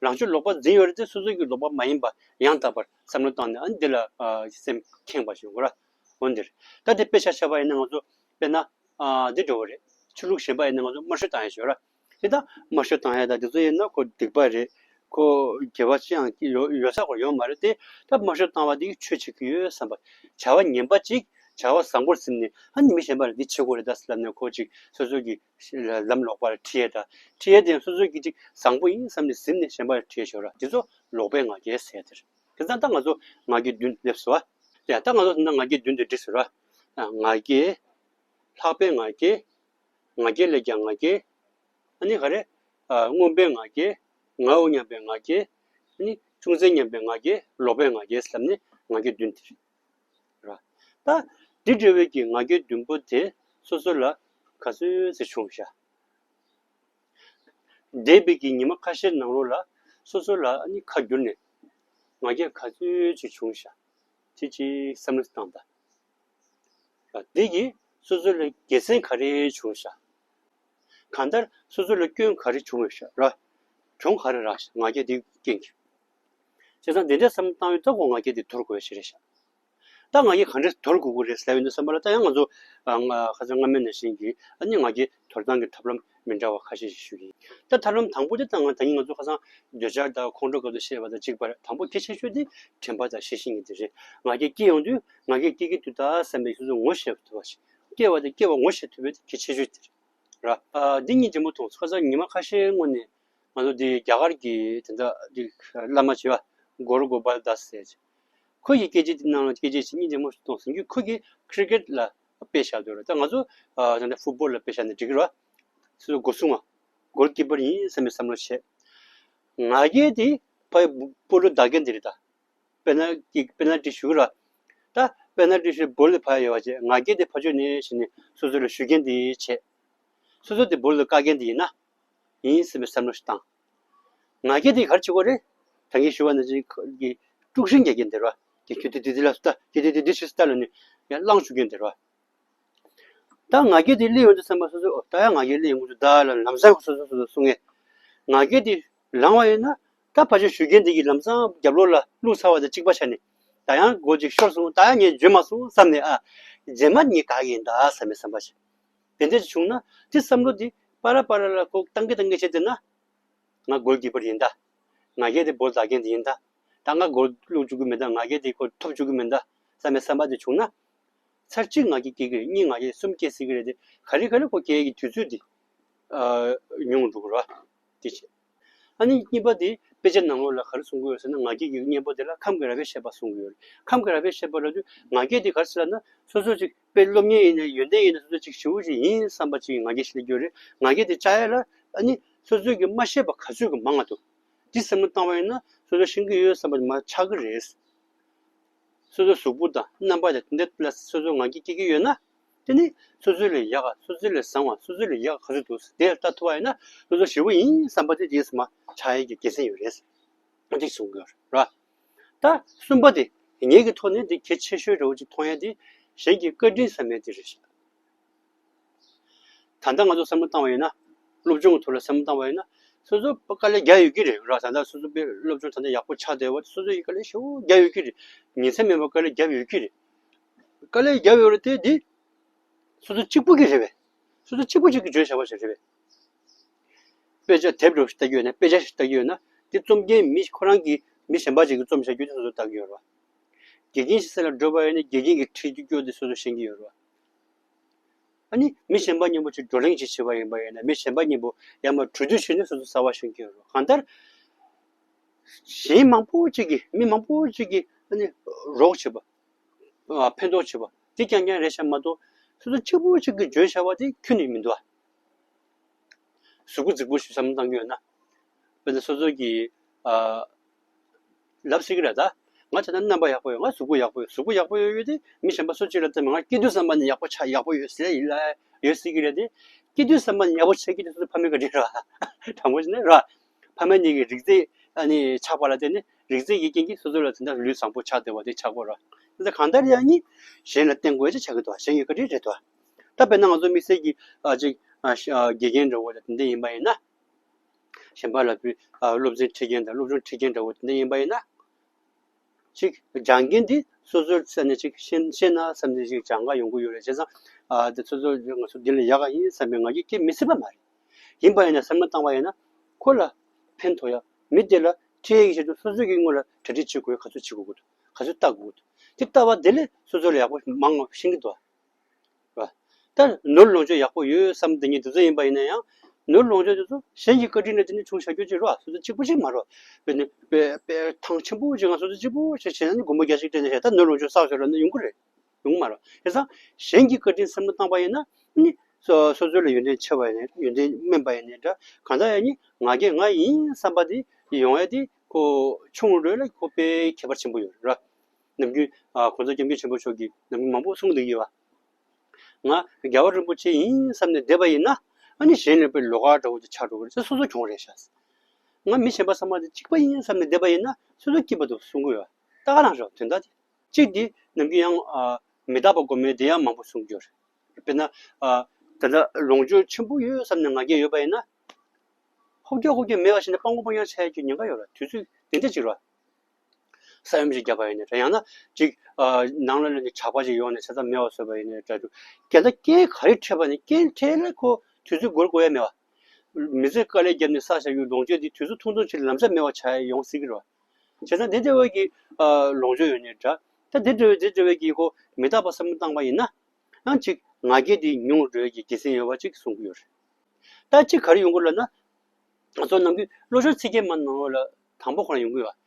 ལངས་ཕྱོགས་ལོག་པ་འཛིན་ཡོད་རེད་དེ་སོ་སོ་གི་ལོག་པ་མ་ཡིན་པ་ཡང་དག་པར་བསམ་བློ་བཏང་ནས་ཨ་ནི་འདི་ལ་ཨ། སེམས་ཁེངས་པ་ཞིག་ཡོང་གི་རེད། འོན་ཏེ་ད་དེ་དཔེ་ཆ་བཞག་པ་ཡིན་ན་ང་ཚོ་དཔེར་ན་ཨ། འདི་འདྲ་བོ་རེད། ཆོས་ལུགས་གཞན་པ་ཡིན་ན་ང་ཚོ་དམར་གསོད་བཏང་ཡ་ཞིག་ཡོད་རེད། དེ་ད་དམར་གསོད་བཏང་ཡ་ད་དེ་ཚོ་ཡིན་ན་ཁོ་སྡིག་པ་རེད། ཁོ་དགེ་བ་ཅི་ཡང་ཡོད་ཡོད་ས་ཁོ་ཡོད་མ་རེད་དེ། ད་དམར་གསོད་བཏང་བ་དེ་ཆོས་བྱེད་ཀྱི་ཡོད་བསམ་པ། བྱ་བ་ངན་པ་ཅིག་བྱ་བ་བཟང་པོར་སེམས་ནས་ཨ་ནི་མི་གཞན་པ་ལ་འདི་བྱེད་དགོས་རེད་ད་ཟེར་ལབ་ནས་ཁོ་ཅིག་སོ་སོ་གི་ལམ་ལོག་པར་ཁྲིད་ཡས་ད་ཁྲིད་ཡས་དེ་ཡང་སོ་སོ་གི་ཅིག་བཟང་པོ་ཡིན་བསམ་ནས་ཟིན་ནས་གཞན་པ་ལ་ཁྲིད་ཡས་ཞོར་ར་དེ་ཚོ་ལོག་པའི་ང་རྒྱལ་ཟེར་ཡ་དེ་རེད། དེ་ཙང་ད་ང་ཚོ་ང་རྒྱལ་བདུན་སླེབས་སོང་བ། ཡ་ད་ང་ཚོ་ད་ང་རྒྱལ་བདུན་དེ་འགྲིག་ཟེར་བ། ང་རྒྱལ། ལྷག་པའི་ང་རྒྱལ། ང་རྒྱལ་ལས་ཀྱང་ང་རྒྱལ། ཨ་ནི་ག་རེ། ཨ། མངོན་པའི་ང་རྒྱལ། ངའོ་སྙམ་པའི་ང་རྒྱལ། ཨ་ནི་ཅུང་ཟད་སྙམ་པའི་ང་རྒྱལ། ལོག་པའི་ང་རྒྱལ་ཟེར་ནས་ང་རྒྱལ་བདུན་དེ་རེད། ར། ད་འདི་འདྲ་བའི་གི་ང་རྒྱལ་བདུན་པོ་དེ་སོ་སོ་ལ་ག་ཚོད་ཙམ་བྱུང་ཤག་འདས་པའི་གི་ཉི་མ་ཁ་ཤས་ནང་ལོགས་ལ་སོ་སོ་ལ་ཨ་ནི་ཁ་བསྒྱུར་ནས་ང་རྒྱལ་ག་ཚོད་ཅིག་བྱུང་ཤག་དེ་ཅིག་བསམ་བློ་བཏང་དང་། ལ་དེ་གིས་སོ་སོ་ལ་དགེ་མཚན་ག་རེ་བྱུང་ཤག་གང་ལྟར་སོ་སོ་ལ་སྐྱོན་ག་རེ་བྱུང་ཡོད་ཤག་ར། གྱོང་ག་རེ་རག་ཤག་ང་རྒྱལ་དེ་རྐྱེན་གྱིས། བྱས་ཙང་དེ་འདྲའི་བསམ་བློ་བཏང་ཡོད་ད་གོ་ང་རྒྱལ་དེ་དོར་དགོས་ཡ་ཞིག་རེད་ཤག་ད་ང་རྒྱལ་ག་འདྲས་དོར་དགོས་ཀྱི་རེད་ཟེར་ཡོང་དུས་ཙམ་པ་ལ་ད་ཡང་ང་ཚོ་ཨ། ང་ཁ་སང་སྔ་མའི་ནང་བཞིན་གྱི་ཨ་ནི་ང་རྒྱལ་དོར་སྟངས་ཀྱི་ཐབས་ལམ་མི་འདྲ་བ་ཁ་ཤས་ཤིག་ཞུ་གི་ཡིན། ད་ཐབས་ལམ་དང་པོ་དེ་ད་ང་ད་ནི་ང་ཚོ་ཁ་སང་འདོད་ཆགས་དང་ཁོང་ཁྲོ་སྐབས་སུ་བཤད་པ་དང་གཅིག་པ་རེད། དང་པོ་གལ་ཆེ་ཤོས་དེ་དྲན་པ་དང་ཤེས་བཞིན་གྱི་དེ་རེད། ང་རྒྱལ་སྐྱེ་ཡོང་དུས་ང་རྒྱལ་སྐྱེ་གི་འདུག་ད་བསམ་པའི་ཤུགས་སུ་ངོ་ཤེས་ཐུབ་པ་ཞིག་སྐྱེ་བ་དང་སྐྱེ་བ་ངོ་ཤེས་ཐུབ་པ་དེ་གལ་ཆེ་ཤོས་དེ་རེད། ར། ཨ། འདི་གཉིས་འབྲེལ་མོ་མཐོང་སོང་། ཁ་སང་ཉི་མ་ཁ་ཤས་སྔོན་ནས་ང་ཚོ་འདི་རྒྱ་གར་གྱི་དེ་འདྲ་འདི་བླ་མ་བྱེ་བ་གོ་རུ་གོ་པལ་དཱས་ཟེར། ཁོ་ཡི་སྐད་ཆ་འདི་ནང་ལ་སྐད་ཆ་ཞིག་གཉིས་འབྲེལ་མོ་ཞིག་མཐོང་སོང་གི། ཁོ་གིས་ཁི་རི་ཀེ་ཊི་ལ་དཔེ་བཞག་འདུག་ར། ད་ང་ཚོ་ཨ། ད་ལྟ་ཕུཊ་བོལ་ལ་དཔེ་བཞག་ནས་འགྲིག་གི་ར། སོ་སོ་སྒོ་སྲུང་བ་གོལ་ཀི་པར་ཡིན་བསམ་པའི་བསམ་བློ་བྱས། ང་རྒྱལ་དེ་ཕ་སྤོ་ལོ་བདའ་མཁན་དེ་རེད་ད། པེ་ནལ་ཊི་པེ་ནལ་ཊི་ཞུ་གི་ར། ད་པེ་ནལ་ཊི་ཞུ་བོལ་དེ་ཕར་ཡོད་པ་བྱས་ང་རྒྱལ་དེ་ཕར་ཕྱོགས་ནས་བྱས་ནས་སོ་སོ་ལ་གཞུ་མཁན་དེ་བྱས། སོ་སོ་དེ་བོལ་དུ་བཀག་མཁན་དེ་ཡིན་ན། ཡིན་ཟེར་བའི་བསམ་བློ་ཞིག་བཏང་། ང་རྒྱལ་དེ་ག་རེ་བྱེད་དགོས་རེད། ད་གིན་ཞུ་བ་ནང་བཞིན་གྱི་དཀྲུག་ཤིང་རྒྱག་མཁན་དེ་ར། དེ་ཁྱོད་དེ་དེ་དེ་ལ་སུ་ལྟ་དེ་དེ་དེ་དེ་ཞིག་སུ་ལྟ་ལ་ནི་ཡང་བླངས་བཅུག་མཁན་དེ་ར། ད་ང་རྒྱལ་དེ་སླེབས་ཡོང་དུས་ཙམ་པ་སོ་སོ་ཨོ་ད་ཡང་ང་རྒྱལ་སླེབས་ཡོང་གི་འདུག་ད་ལ་ལམ་སང་སོ་སོ་སོ་སོ་གསུང་ངེས། ང་རྒྱལ་དེ་ལངས་པ་ཡིན་ན་ད་ཕར་ཕྱོགས་གཞུ་མཁན་དེ་གི་ལམ་སང་རྒྱབ་ལོགས་ལ་བླུགས་ཚར་བ་དང་གཅིག་པ་ཆགས་ནས་ད་ཡང་སྒོ་གཅིག་ཤོར་སོང་། ད་ཡང་ངས་འཇོན་མ་སོང་བསམ་ནས་ཨ། རྗེས་མ་ངས་བཀག་གི་ཡིན་ད་བསམ་པའི་བསམ་པ་ཞིག་དེ་འདྲ་ཞིག་བྱུང་ན་དེ་བསམ་བློ་དེ་པ་ར་པ་ར་ལ་ཁོ་བཏང་གི་བཏང་གི་བྱས་བསྡད་ན། ང་གོལ་ཀི་པར་ཡིན་ད། ང་རྒྱལ་དེ་བོལ་བདའ་མཁན་དེ་ཡིན་ད། ད་ང་གོལ་བླུགས་བཅུག་གི་མིན་ད། ང་རྒྱལ་དེ་ཁོ་ཐོབ་བཅུག་གི་མིན་ད་བསམ་པའི་བསམ་པ་དེ་བྱུང་ན། ཚར་གཅིག་ང་རྒྱལ་སྐྱེ་གི་རེད། གཉིས་ང་རྒྱལ་གསུམ་སྐྱེ་སྲིད་ཀྱི་རེད་དེ། ག་རེ་ག་རེ་ཁོ་སྐྱེ་ཡས་ཀྱི་དུས་ཚོད་དེ་ཨ་ཉུང་འགྲོ་གི་རེད་བ། དེ་བྱས། ཨ་ནི་གཉིས་པ་དེ་དཔེ་ཆ་ནང་ལོགས་ལ་ག་རེ་གསུང་གི་ཡོད་ཟེར་ན། ང་རྒྱལ་གྱི་གཉེན་པོ་དེ་ལ་ཁམས་ཀྱི་རབ་དབྱེ་བཤད་པ་གསུང་གི་ཡོད་རེད། ཁམས་ཀྱི་རབ་དབྱེ་བཤད་པ་ལབ་དུས་ང་རྒྱལ་དེ་ག་རེ་ཟེར་ལབ་ན། སོ་སོ་ཅིག་དཔེ་སློབ་གཉེར་ཡིན་ན་ཡོན་ཏན་ཡིན་ན་སོ་སོ་ཅིག་ཞེ་པོ་ཅིག་ཡིན་བསམ་པ་ཅིག་ང་རྒྱལ་ཞིག་སླེབས་ཀྱི་ཡོད་རེད། ང་རྒྱལ་དེ་བཅག་ཡ་ལ་ཨ་ནི་སོ་སོས་ཀྱི་མ་ཤེས་པ་ག་ཚོད་ཀྱི་མང་ང་འདུག་འདི་བསམ་བློ་བཏང་བ་ཡིན་ན་སོ་སོ་ཤེས་ཀྱི་ཡོད་བསམ་པ་མ་ཆགས་ཀྱི་རེད། སོ་སོའི་གཟུགས་པོ་དང་རྣམ་པ་དང་དེ་འདྲ་ལ་སོ་སོ་ང་རྒྱལ་སྐྱེ་གི་ཡོད་ན། དེ་ནི་སོ་སོ་ལས་ཡག་ག་སོ་སོ་ལས་བཟང་བ་སོ་སོ་ལས་ཡག་ག་ག་ཚོད་འདུག་དེ་ལྟ་ཐུབ་པ་ཡིན་ན་སོ་སོ་ཞེ་པོ་ཡིན་བསམ་པ་དེ་རྗེས་སུ་མ་ཆགས་ཡས་ཀྱི་དགེ་མཚན་ཡོད་རེད། འདི་གསུང་གི་ཡོད་རེད། ད་གསུམ་པ་དེ་ངེད་ཀྱི་ཐོག་ནས་འདི་གལ་ཆེ་ཤོས་འདྲ་བོ་ཅིག་མཐོང་ཡ་དེ་གཞན་གྱི་བཀའ་དྲིན་བསམ་ཡ་དེ་རེད། ད་ལྟ་ང་ཚོ་བསམ་བློ་བཏང་བ་ཡིན་ན། སློབ་སྦྱོང་གི་ཐོག་ལ་བསམ་བློ་བཏང་བ་ཡིན་ན། སོ་སོ་དཀའ་ལས་རྒྱག་ཡོད་ཀྱི་རེད་ར། ད་ལྟ་སོ་སོ་དཔེ་སློབ་སྦྱོང་ད་ལྟ་ཡག་པོ་ཆགས་བསྡད་པ་སོ་སོ་ཡིས་དཀའ་ལས་ཞེ་པོ་རྒྱག་ཡོད་ཀྱི་རེད། ཉིན་མཚན་མེད་པར་དཀའ་ལས་རྒྱབ་ཡོད་ཀྱི་རེད། དཀའ་ལས་རྒྱབ་ཡོད་རེད་དེ་འདི། སོ་སོ་གཅིག་པུ་གི་རེད་པས། སོ་སོ་གཅིག་པུ་གཅིག་གི་བརྗོད་བྱ་བ་ཞིག་རེད་པས། དཔེ་ཆ་དེབ་རུ་ཞིག་ལྟ་གི་ཡོད་ན་དཔེ་ཆ་ཞིག་ལྟ་གི་ཡོད་ན་དེ་རྩོམ་མཁན་མི་ཁོ་རང་གིས་མི་གཞན་པ་ཅིག་གིས་རྩོམ་བཞག་རྒྱུ་དེ་སོ་སོ་ལྟ་གི་ཡོད་རེད་པ། དགེ་རྒན་ཞིག་སར་ལ་འགྲོ་བ་ཡིན་ན་དགེ་རྒན་གྱིས་ཁྲིད་རྒྱུ་སྐྱོ་དེ་སོ་སོ་ཤེས་ཀྱི་ཡོད་རེད་པ། ཨ་ནི་མི་གཞན་པ་མཉམ་པོ་ཅིག་བགྲོ་གླེང་ཅིག་བྱེད་པ་ཡིན་པ་ཡིན་ན་མི་གཞན་པ་མཉམ་པོ་ཡང་མ་གྲོས་བསྡུར་བྱས་ནས་སོ་སོ་གསར་བ་ཤེས་ཀྱི་ཡོད་རེད་པ། གང་ལྟར། གཞན་མང་པོ་ཅིག་གིས་མི་མང་པོ་ཅིག་གིས་ཨ་ནི་རོགས་བྱེད་པ། ཨ་ཕན་ཐོགས་བྱེད་པ་དེ་རྐྱང་རྐྱང་རེད་ཤག་མ་གཏོགས་སོ་སོ་གཅིག་པུ་ཅིག་གིས་བརྗོད་བྱ་བ་དེ་ཁྱོན་ནས་མི་འདུག་ཨ། གཟུགས་པོ་རྫིག་པོ་ཞིག་བསམ་བློ་བཏང་གི་ཡོད་ན། དཔེར་ན་སོ་སོ་གི་ཨ་ལབ་སྲིད་ཀྱི་རེད་ད། ང་ད་ལྟ་རྣམ་པ་ཡག་པོ་ཡོད། ང་གཟུགས་པོ་ཡག་པོ་ཡོད། གཟུགས་པོ་ཡག་པོ་ཡོད་ཡོད་དེ་མི་གཞན་པ་སུ་གཅིག་ལ་བལྟས་ན་ང་སྐྱེ་དུས་ཙམ་པ་ནས་ཡག་པོ་ཆགས་ཡག་པོ་ཡོད་ཟེར་ཡིན་ལ་ཡོད་སྲིད་ཀྱི་རེད་དེ། སྐྱེ་དུས་ཙམ་པ་ནས་ཡག་པོ་ཆགས་ཀྱི་དེ་སོ་སོ་ཕ་མའི་བཀའ་དྲིན་རེད་བ། དྲང་པོ་བྱས་ན་རེད་བ། ཕ་མ་གཉིས་ཀྱི་རིགས་རྫས་ཨ་ནི་ཆགས་པ་ལ་བརྟེན་ནས་རིགས་རྫས་ཀྱི་རྐྱེན་གྱིས་སོ་སོ་ལ་དེ་འདྲ་ལུས་བཟང་པོ་ཆགས་བསྡད་པ་དེ་ཆགས་ཀྱི་ཡོད་རེད། དེ་ཚོ་གང་ལྟར་ཡང་ནི་གཞན་ལ་བརྟེན་དགོས་ཡ་ཅིག་ཆགས་ཀྱི་འདུག་གཞན་གྱི་བཀའ་དྲིན་རེད་འདུག་ད་དཔེར་ན་ང་ཚོ་དམིགས་བསལ་གྱི་ཨ་ཅིག་ཨ་ཤ་ཨ་དགེ་རྒན་འདྲ་བོ་དང་དེ་འདྲ་ཡིན་པ་ཡིན་ན། གཞན་པ་ལ་བུ་ཨ་སློབ་ཚན་ཁྲིད་མཁན་དང་སློབ་སྦྱོང་ཁྲིད་མཁན་འདྲ་བོ་དེ་འདྲ་ཡིན་པ་ཡིན་ན། ཅིག་སྦྱང་མཁན་དེ་སོ་སོར་བསམ་ནས་ཅིག་ཤེས་ཤེས་ན་བསམ་ནས་ཅིག་སྦྱང་ག་ཡོང་གི་ཡོད་རེད། བྱས་ཙང་ཨ་དེ་སོ་སོ་ང་ཚོ་འདི་ལ་ཡག་ག་ཡིན་བསམ་པའི་ང་རྒྱལ་སྐྱེ་མི་སྲིད་པ་མ་རེད། ཡིན་པ་ཡིན་ན་བསམ་བློ་བཏང་བ་ཡིན་ན་ཁོ་ལ་ཕན་ཐོགས་ཡ། མི་དེ་ལ་ཁྲེལ་ཡག་གི་ཆེད་དུ་སོ་སོ་གི་སྔོན་ལ་གྲ་སྒྲིག་བྱེད་དགོས། ག་ཚོད་བྱེད་དགོས་ཀྱི་འདུག་ག་ཚོད་ལྟ་དགོས་ཀྱི་འདུག་དེ་ལྟ་བ་དེ་ལས་སོ་སོ་ལ་ཡག་པོ་མང་བ་ཤེས་ཀྱི་འདུག་བ། ད་ནོར་ལོངས་སྤྱོད་ཡག་པོ་ཡོད་བསམ་བསྡད་མཁན་དེ་ཚོ་ཡིན་པ་ཡིན་ན་ཡང་། ནོར་ལོངས་སྤྱོད་དེ་ཚོ་གཞན་གྱི་བཀའ་དྲིན་ལ་བརྟེན་ནས་བྱུང་བཞག་རྒྱུ་ཅིག་རེད་བ། སོ་སོ་གཅིག་པུ་ཅིག་མ་རེད་བ། དཔེ་ནི་དཔེ་དཔེ་ཐང་ཆེན་པོ་ཅིག་ང་སོ་སོ་གཅིག་པུ་ཞིག་བྱས་ན་ནི་སྒོར་མོ་བརྒྱ་ཞིག་སྤྲད་ནས་བཞག་ད་ནོར་ལོངས་སྤྱོད་བསགས་ཤོར་ལབ་ན་ཡོང་གི་རེད། ཡོང་གི་མ་རེད། དེ་ཙང་གཞན་གྱི་བཀའ་དྲིན་བསམ་བློ་བཏང་པ་ཡིན་ན་ནི། སོ་སོ་སོ་ལ་ཡོན་ཏན་ཆེ་བ་ཡིན་ནའི་ཡོན་ཏན་དམན་པ་ཡིན་ནའི་འདྲ། གང་ལྟར་ཡང་ནི་ང་རྒྱལ་ང་ཡིན་བསམ་པ་དེ་ཡོང་ཡ་དེ་ཁོ་ཆུང་རུ་ལ་ཁོ་དཔེ་ཁྱད་པར་ཆེན་པོ་ཡོད་རེད། ནམ་རྒྱུན་ཨ་༸གོང་ས་༸སྐྱབས་མགོན་ཆེན་པོ་མཆོག་གིས་ནམ་རྒྱུན་མང་པོ་གསུངས་བསྡད་ཀྱི་ཡོད་པ། ང་རྒྱལ་བ་རིན་པོ་ཆེ་ཡིན་བསམ་ནས་བསྡད་པ་ཡིན་ན། ཨ་ནི་གཞན་ལ་དཔེ་ལོགས་ཀ་འདྲ་བོ་དེ་ཆགས་འགྲོ་གི་རེད། སོ་སོ་གྱོང་རེད་ཤག་ང་མི་གཞན་པ་བསམ་པ་དེ་གཅིག་པ་ཡིན་བསམ་ནས་བསྡད་པ་ཡིན་ན་སོ་སོ་སྐྱིད་པ་འདུག་གསུང་གི་ཡོད། ད་ག་རང་རེད་དོན་དག་དེ། གཅིག་དེ་ནམ་རྒྱུན་ཡང་ཨ་མི་རྟག་པ་སྒོམ་མཁན་དེ་ཡང་མང་པོ་གསུང་གི་ཡོད་རེད། དཔེར་ན་ཨ་ད་ལྟ་ལོངས་སྤྱོད་ཆེན་པོ་ཡོད་བསམ་ནས་ང་རྒྱལ་ཡོད་པ་ཡིན་ན། ཧོབ་རྒྱག་ཧོབ་རྒྱག་མེད་པ་བྱས་ནས་སྤྲང་པོ་སྤྲང་རྐྱང་ཆགས་ཡག་གི་ཉེན་ཁ་ཡོད་རེད། དུས་ཚོད་དེ་འདྲ་ཅིག་རེད། ས་ཡོམ་ཞིག་བརྒྱབ་པ་ཡིན་ནའི་འདྲ། ཡང་ན་ཅིག་ཨ་ནང་ལ་སླེབས་ནས་ཇག་པ་ཞིག་ཡོང་ནས་ཆ་ཚང་མེད་པ་བཟོས་པ་ཡིན་ནའི་འདྲ། རྒྱལ་ད་རྐྱེན་ག་རེ་འཕྲད་པ་ནས་རྐྱེན་འཕྲད་ལ་ཁོ་དུས་ཚོད་འགོར་དགོས་ཡ་མེད་པ། མི་ཚེ་དཀའ་ལས་བརྒྱབ་ནས་བསགས་བཞག་རྒྱུའི་ལོངས་སྤྱོད་དེ་དུས་ཚོད་ཐུང་ཐུང་ཅིག་ལ་ལམ་སང་མེད་པ་ཆགས་ཡ་ཡོང་སྲིད་ཀྱི་རེད་བ། བྱས་ཙང་དེ་འདྲ་བའི་གི་ཨ་ལོངས་སྤྱོད་ཡོད་ནའི་འདྲ། ད་དེ་འདྲ་བའི་དེ་འདྲ་བའི་གི་ཁོ་མི་རྟག་པ་བསམ་བློ་བཏང་པ་ཡིན་ན། ཡང་ཅིག་ང་རྒྱལ་དེ་ཉུང་རུ་འགྲོ་ཡ་གི་དགེ་མཚན་ཡོད་པ་ཅིག་གསུང་གི་ཡོད་རེད། ད་ཅིག་ག་རེ་ཡོང་གི་ལབ་ན། ང་ཚོ་ནམ་རྒྱུན་བློ་ཤོར་ཚིག་བརྒྱད་མ་ནང་ལོགས་ལ་དང་པོ་ཁོ་རང་ཡོང་གི་ཡོད།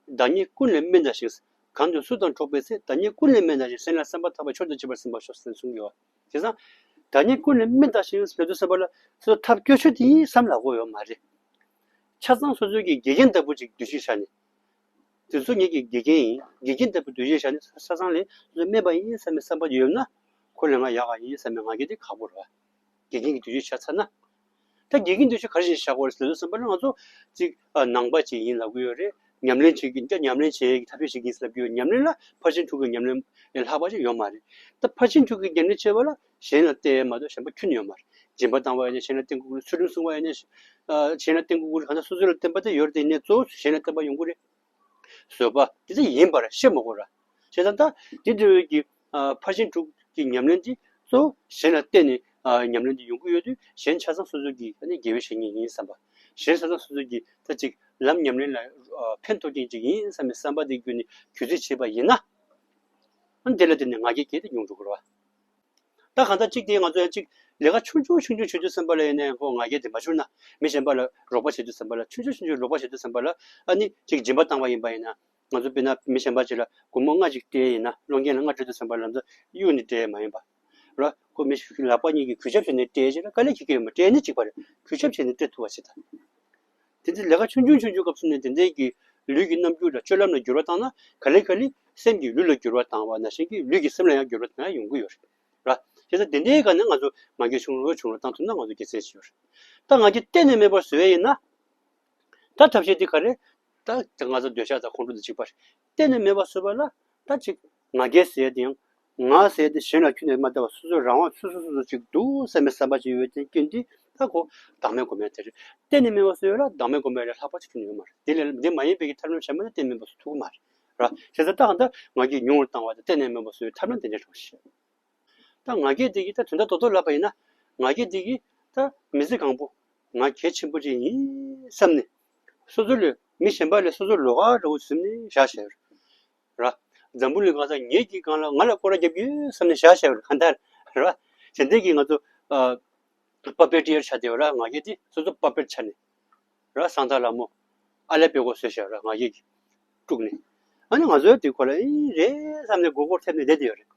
བདག་ཉིད་ཀུན་ལས་དམན་བལྟ་ཞིང་། གང་དུ་སུ་དང་འགྲོགས་པའི་ཚེ། བདག་ཉིད་ཀུན་ལས་དམན་བལྟ་ཞིང་། སེམས་ལ་བསམ་པ་ཐག་པས་མཆོག་ཏུ་གཅེས་པར་སེམས་པར་ཤོག་ཟེར་གསུང་གི་ཡོད། བྱས་ཙང་། བདག་ཉིད་ཀུན་ལས་དམན་བལྟ་ཞིང་ཟེར་དུས་ཙམ་པ་ལ་སོ་སོ་ཐབས་སྐྱོ་ཤོས་དེ་ཡིན་བསམ་ལབ་དགོས་ཡོད་མ་རེད། ཆ་ཚང་སོ་སོའི་གི་དགེ་རྒན་ལྟ་བུ་ཅིག་འདུ་ཤེས་བཞག་ནས། དེ་ཚོ་ངེད་ཀྱི་དགེ་རྒན་ཡིན། དགེ་རྒན་ལྟ་བུ་འདུ་ཤེས་བཞག་ནས་ཆ་ཚང་ལ་དམན་པ་ཡིན་བསམ་པའི་བསམ་པ་ཡོད་ན། ཁོ་ལས་ང་ཡག་ག་ཡིན་བསམ་པའི་ང་རྒྱལ་དེ་ཁག་པོ་རེད་བ། དགེ་རྒན་གྱི་འདུ་ཤེས་བཞག་ཚར་ན། ད་དགེ་རྒན་འདུ་ཤེས་ག་རེ་བཞག་དགོས་རེད་ཟེར་དུས་ཙམ་པ་ལ་ང་ཚོ་ཅིག་ཨ་ནང་པ་ཅིག་ཡིན་ལབ་ཀྱི་ཡོད་རེད། ཉམས་ལེན་བྱེད་ཀྱི་ད་ཉམས་ལེན་བྱེད་ཀྱི་ཐབས་ཤེས་བྱེད་ཀྱི་ཡིན་ལབ་ཀྱི་ཡོད། ཉམས་ལེན་ལ་ཕར་ཕྱིན་དྲུག་གི་ཉམས་ལེན་ལས་ལྷག་པ་ཅིག་ཡོད་མ་རེད། ད་ཕར་ཕྱིན་དྲུག་གི་ཉམས་ལེན་བྱེད་པ་ལ་གཞན་ལ་བསྟེན་མ་གཏོགས་གཞན་པ་ཁྱོན་ནས་ཡོད་མ་རེད། སྦྱིན་པ་བཏང་བ་ཡིན་ན་གཞན་ལ་བསྟེན་དགོས་ཀྱི་རེད། ཚུལ་ཁྲིམས་སྲུང་བ་ཡིན་ན་ཨ་གཞན་ལ་བསྟེན་དགོས་ཀྱི་རེད། གང་ལྟར་སོ་སོ་ལ་བསྟེན་པ་དེ་ཡོད་རེད། དེ་ནས་གཙོ་བོ་གཞན་ལ་བསྟེན་པ་ཡོང་གི་རེད། བཟོད་པ་དེ་ཚོ་ཡིན་པར་ཤེས་མ་དགོས་ར། བྱས་ཙང་ད་དེ་འདྲ་བའི་གི་ཨ་ཕར་ཕྱིན་དྲུག་གི་ཉམས་ལེན་དེ་གཙོ་བོ་གཞན་ལ་བརྟེན་ནས་ཨ་ཉམས་ལེན་དེ་ཡོང་གི་ཡོད་དུས་གཞན་ཆ་ཚང་སོ་སོ་གི་ཨ་ནི་དགེ་བའི་བཤེས་གཉེན་ཡིན་བསམ་པ། གཞན་ཆ་ཚང་སོ་སོ་གི་ད་ཅིག་ལམ་ཉམས་ལེན་ལ་ཨ་ཕན་ཐོགས་མཁན་ཅིག་ཡིན་བསམ་པའི་བསམ་པ་དེ་བརྒྱུད་ནས་གུས་བརྩི་བྱས་པ་ཡིན་ན། ཨ་ནི་དེ་ལ་བརྟེན་ནས་ང་རྒྱལ་གྱིས་དེ་ཉུང་འགྲོ་གི་རེད་བ། ད་གང་ལྟར་གཅིག་དེ་ང་ཚོ་ཡང་གཅིག་ལས་ཀ་ཆུང་ཆུང་ཆུང་ཆུང་བྱེད་དུས་ཙམ་པ་ལ་ཡིན་ནའི་ཁོ་ང་རྒྱལ་དེ་མ་བྱུང་ན། མི་གཞན་པ་ལ་རོགས་པ་བྱེད་དུས་ཙམ་པ་ལ་ཆུང་ཆུང་ཆུང་ཆུང་རོགས་པ་བྱེད་དུས་ཙམ་པ་ལ་ཨ་ནི་གཅིག་སྦྱིན་པ་བཏང་བ་ཡིན་པ་ཡིན་ན། ང་ཚོ་དཔེར་ན་མི་གཞན་པ་ཅིག་ལ་སྒོར་མོ་ལྔ་ཅིག་སྤྲད་ཡིན་ན་གློག་བརྙན་ལ་ལྔ་སྤྲད་དུས་ཙམ་པ་ལ་ང་ཚོ་གཡུག་ནས་སྤྲད་མ་ཡིན་པ། ར་ཁོ་མི་ཞིག་ལག་པ་གཉིས་ཀྱིས་གུས་ཞབས་བྱས་ནས་སྤྲད་ཅིག་ལ་དཀའ་ལས་ཁྱེད་ཀྱི་ཡོད་མ་སྤྲད་ནི་གཅིག་པ་རེད། གུས་ཞབས་བྱས་ནས་སྤྲད་ཐུབ་པ་བྱེད་ད། དེ་ཚེ་ལས་ཀ་ཆུང་ཆུང་ཆུང་ཆུང་སྐབས་སུ་ནས་དེ་འདྲའི་གི་ལུས་ཀྱི་རྣམ་འགྱུར་དང་སྤྱོད་ལམ་ལ་འགྱུར་བ་བཏང་ན་ག་ལེ་ག་ལེ་སེམས་ཀྱིས་ལུས་ལ་འགྱུར་བ་བཏང་བ་ནང་བཞིན་གྱི་ལུས་ཀྱིས་སེམས་ལ་ཡང་འགྱུར་བ་བཏང་ཡ་ཡོང་གི་ཡོད་རེད། ར། བྱས་ཙང་དེ་འདྲའི་སྒང་ནས་ང་ཚོ་ང་རྒྱལ་ཆུང་རུ་ཆུང་རུ་བཏང་ཐུབ་ན་ང་ཚོ་དགེ་མཚན་ཞིག་ཡོད་རེད། ད་ང་རྒྱལ་གཏན་ནས་མེད་པར་བཟོ་ཡ་ཡིན་ན། ད་ཐབས་ཤེས་འདི་ག་རེ། ད་ང་ཚོ་འདོད་ཆགས་དང་ཁོང་ཁྲོ་དང་གཅིག་པ་རེད། གཏན་ནས་མེད་པར་བཟོ་བ་ལ་ད་ཅིག་ང་རྒྱལ་ཟེར་ཡ་དེ་ཡང་། ང་ཟེར་ཡ་དེ་གཞན་ལ་ཁྱོན་ནས་མ་བལྟ་བར་སོ་སོའི་རང་དབང་སོ་སོ་སོ་སོ་ཅིག་འདུག་བསམ་པའི་བསམ་པ་ཅིག་ཡོད་དེ་ཀུན་འདི་ད་ཁོ་བདག་མེད་སྒོམ་ཡ་དེ་རེད། གཏན་ནས་མེད་པར་བཟོ་ཡ་ལ་བདག་མེད་སྒོམ་ཡ་ལས་ལྷག་པ་ཅིག་ཁྱོན་ནས་ཡོད་མ་རེད། དེ་ལས་འདི་མ་ཡིན་པའི་གི་ཐབས་ལམ་གཞན་པ་ནི་གཏན་ནས་མེད་པར་བཟོ་ཐུབ་ཀྱི་མ་རེད། ར། བྱས་ཙང་ད་གང་ལྟར་ང་རྒྱལ་ཉུང་རུ་བཏང་བ་དང་གཏན་ནས་མེད་པར་བཟོ་བའི་ཐབས་ལམ་དེ་འདྲ་རེད་ཤག་ད་ང་རྒྱལ་དེ་གིས་ད་དོན་དག་རྡོག་རྡོག་ལབ་པ་ཡིན་ན། ང་རྒྱལ་དེ་གིས་ད་མི་ཚེ་གང་པོ་ང་གལ་ཆེན་པོ་ཅིག་ཡིན་བསམ་ནས། སོ་སོ་ལས་མི་གཞན་པ་ལས་སོ་སོ་ལོགས་ཀ་འདྲ་བོ་བཟུང་ནས་བཞག་བཞག་ཡོད་རེད། ར། འཛམ་བུ་གླིང་གང་ས་ངེད་ཀྱི་སྒང་ལ་ང་ལ་སྐོར་ར་རྒྱབ་ཀྱི་ཡོད་བསམ་ནས་བཞག་བཞག་ཡོད་རེད། གང་ལྟར་ར། དེ་འདྲ་གི་ང་ཚོ་ཨ། པ་པེ་ཊི་ཡར་ཆགས་བསྡད་ཡོད་ར། ང་རྒྱལ་དེ་སོ་སོ་པ་པེཊ་ཆགས་ནས། ར་གསང་བདག་ལྷ་མོ། ཨ་ལས་པད་གོ་བཟོས་བཞག་ར་ང་རྒྱལ་གྱིས་དཀྲུགས་ནས། ཨ་ནི་ང་ཚོའི་དེ་ཁོ་ལ་ཨེ་རེད་བསམ་ནས་མགོ་སྐོར་ཐེབས་ནས་བསྡད་བསྡད་ཡོད་རེད།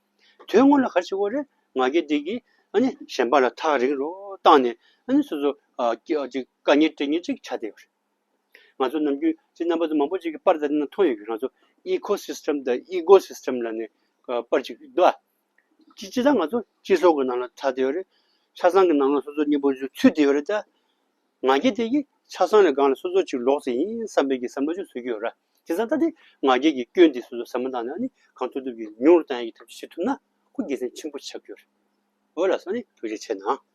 དོན་དངོས་ལ་ག་རེ་བྱེད་དགོས་རེད། ང་རྒྱལ་དེ་གིས་ཨ་ནི་གཞན་པ་ལ་ཐག་རིང་རུ་བཏང་ནས་ཨ་ནི་སོ་སོ་ ཨ་ཀྱི་ཨ་ཅིག་དཀའ་ངལ་འཕྲད་མཁན་ཅིག་ཆགས་བསྡད་ཡོད་རེད། ང་ཚོ་ནམ་རྒྱུན་ཅིག་རྣམ་པ་ཚོ་མང་པོ་ཅིག་གིས་པར་དེ་ནང་མཐོང་ཡོད་ཀྱི། ང་ཚོ་ecosystem་དང་ego system་ལབ་ནས་ཨ་པར་ཅིག་འདུག་ཨ། ཅི་ཅི་ད་ང་ཚོ་སྤྱི་ཚོགས་ཀྱི་ནང་ལ་ཚུད་བསྡད་ཡོད་རེད། ཆ་ཚང་གི་ནང་ལ་སོ་སོ་གཉིས་པོ་ཚུད་བསྡད་ཡོད་རེད་ད། ང་རྒྱལ་དེ་གིས་ཆ་ཚང་ལས་སྒང་ལ་སོ་སོ་ཅིག་ལོག་ཙམ་ཡིན་བསམ་པའི་གི་བསམ་བློ་ཅིག་བཟོ་གི་ཡོད་རེད། དེ་ཙང་ད་དེ་ང་རྒྱལ་གྱི་སྐྱོན་དེ་སོ་སོ་བསམ་བློ་བཏང་ནས་ཨ་ནི་གང་ཐུབ་ཐུབ་ཀྱིས་ཉུང་རུ་བཏང་ཡག་གི་ཐབས་ཤེས་བྱེད་ཐུབ་ན་ཁོ་དགེ་མཚན་ཆེན་པོ་ཆགས་ཀྱི་ཡོད་རེད། འོ་ལགས་སོ། ཨ་ནི་ཐུགས་རྗེ་ཆེ་གནང་།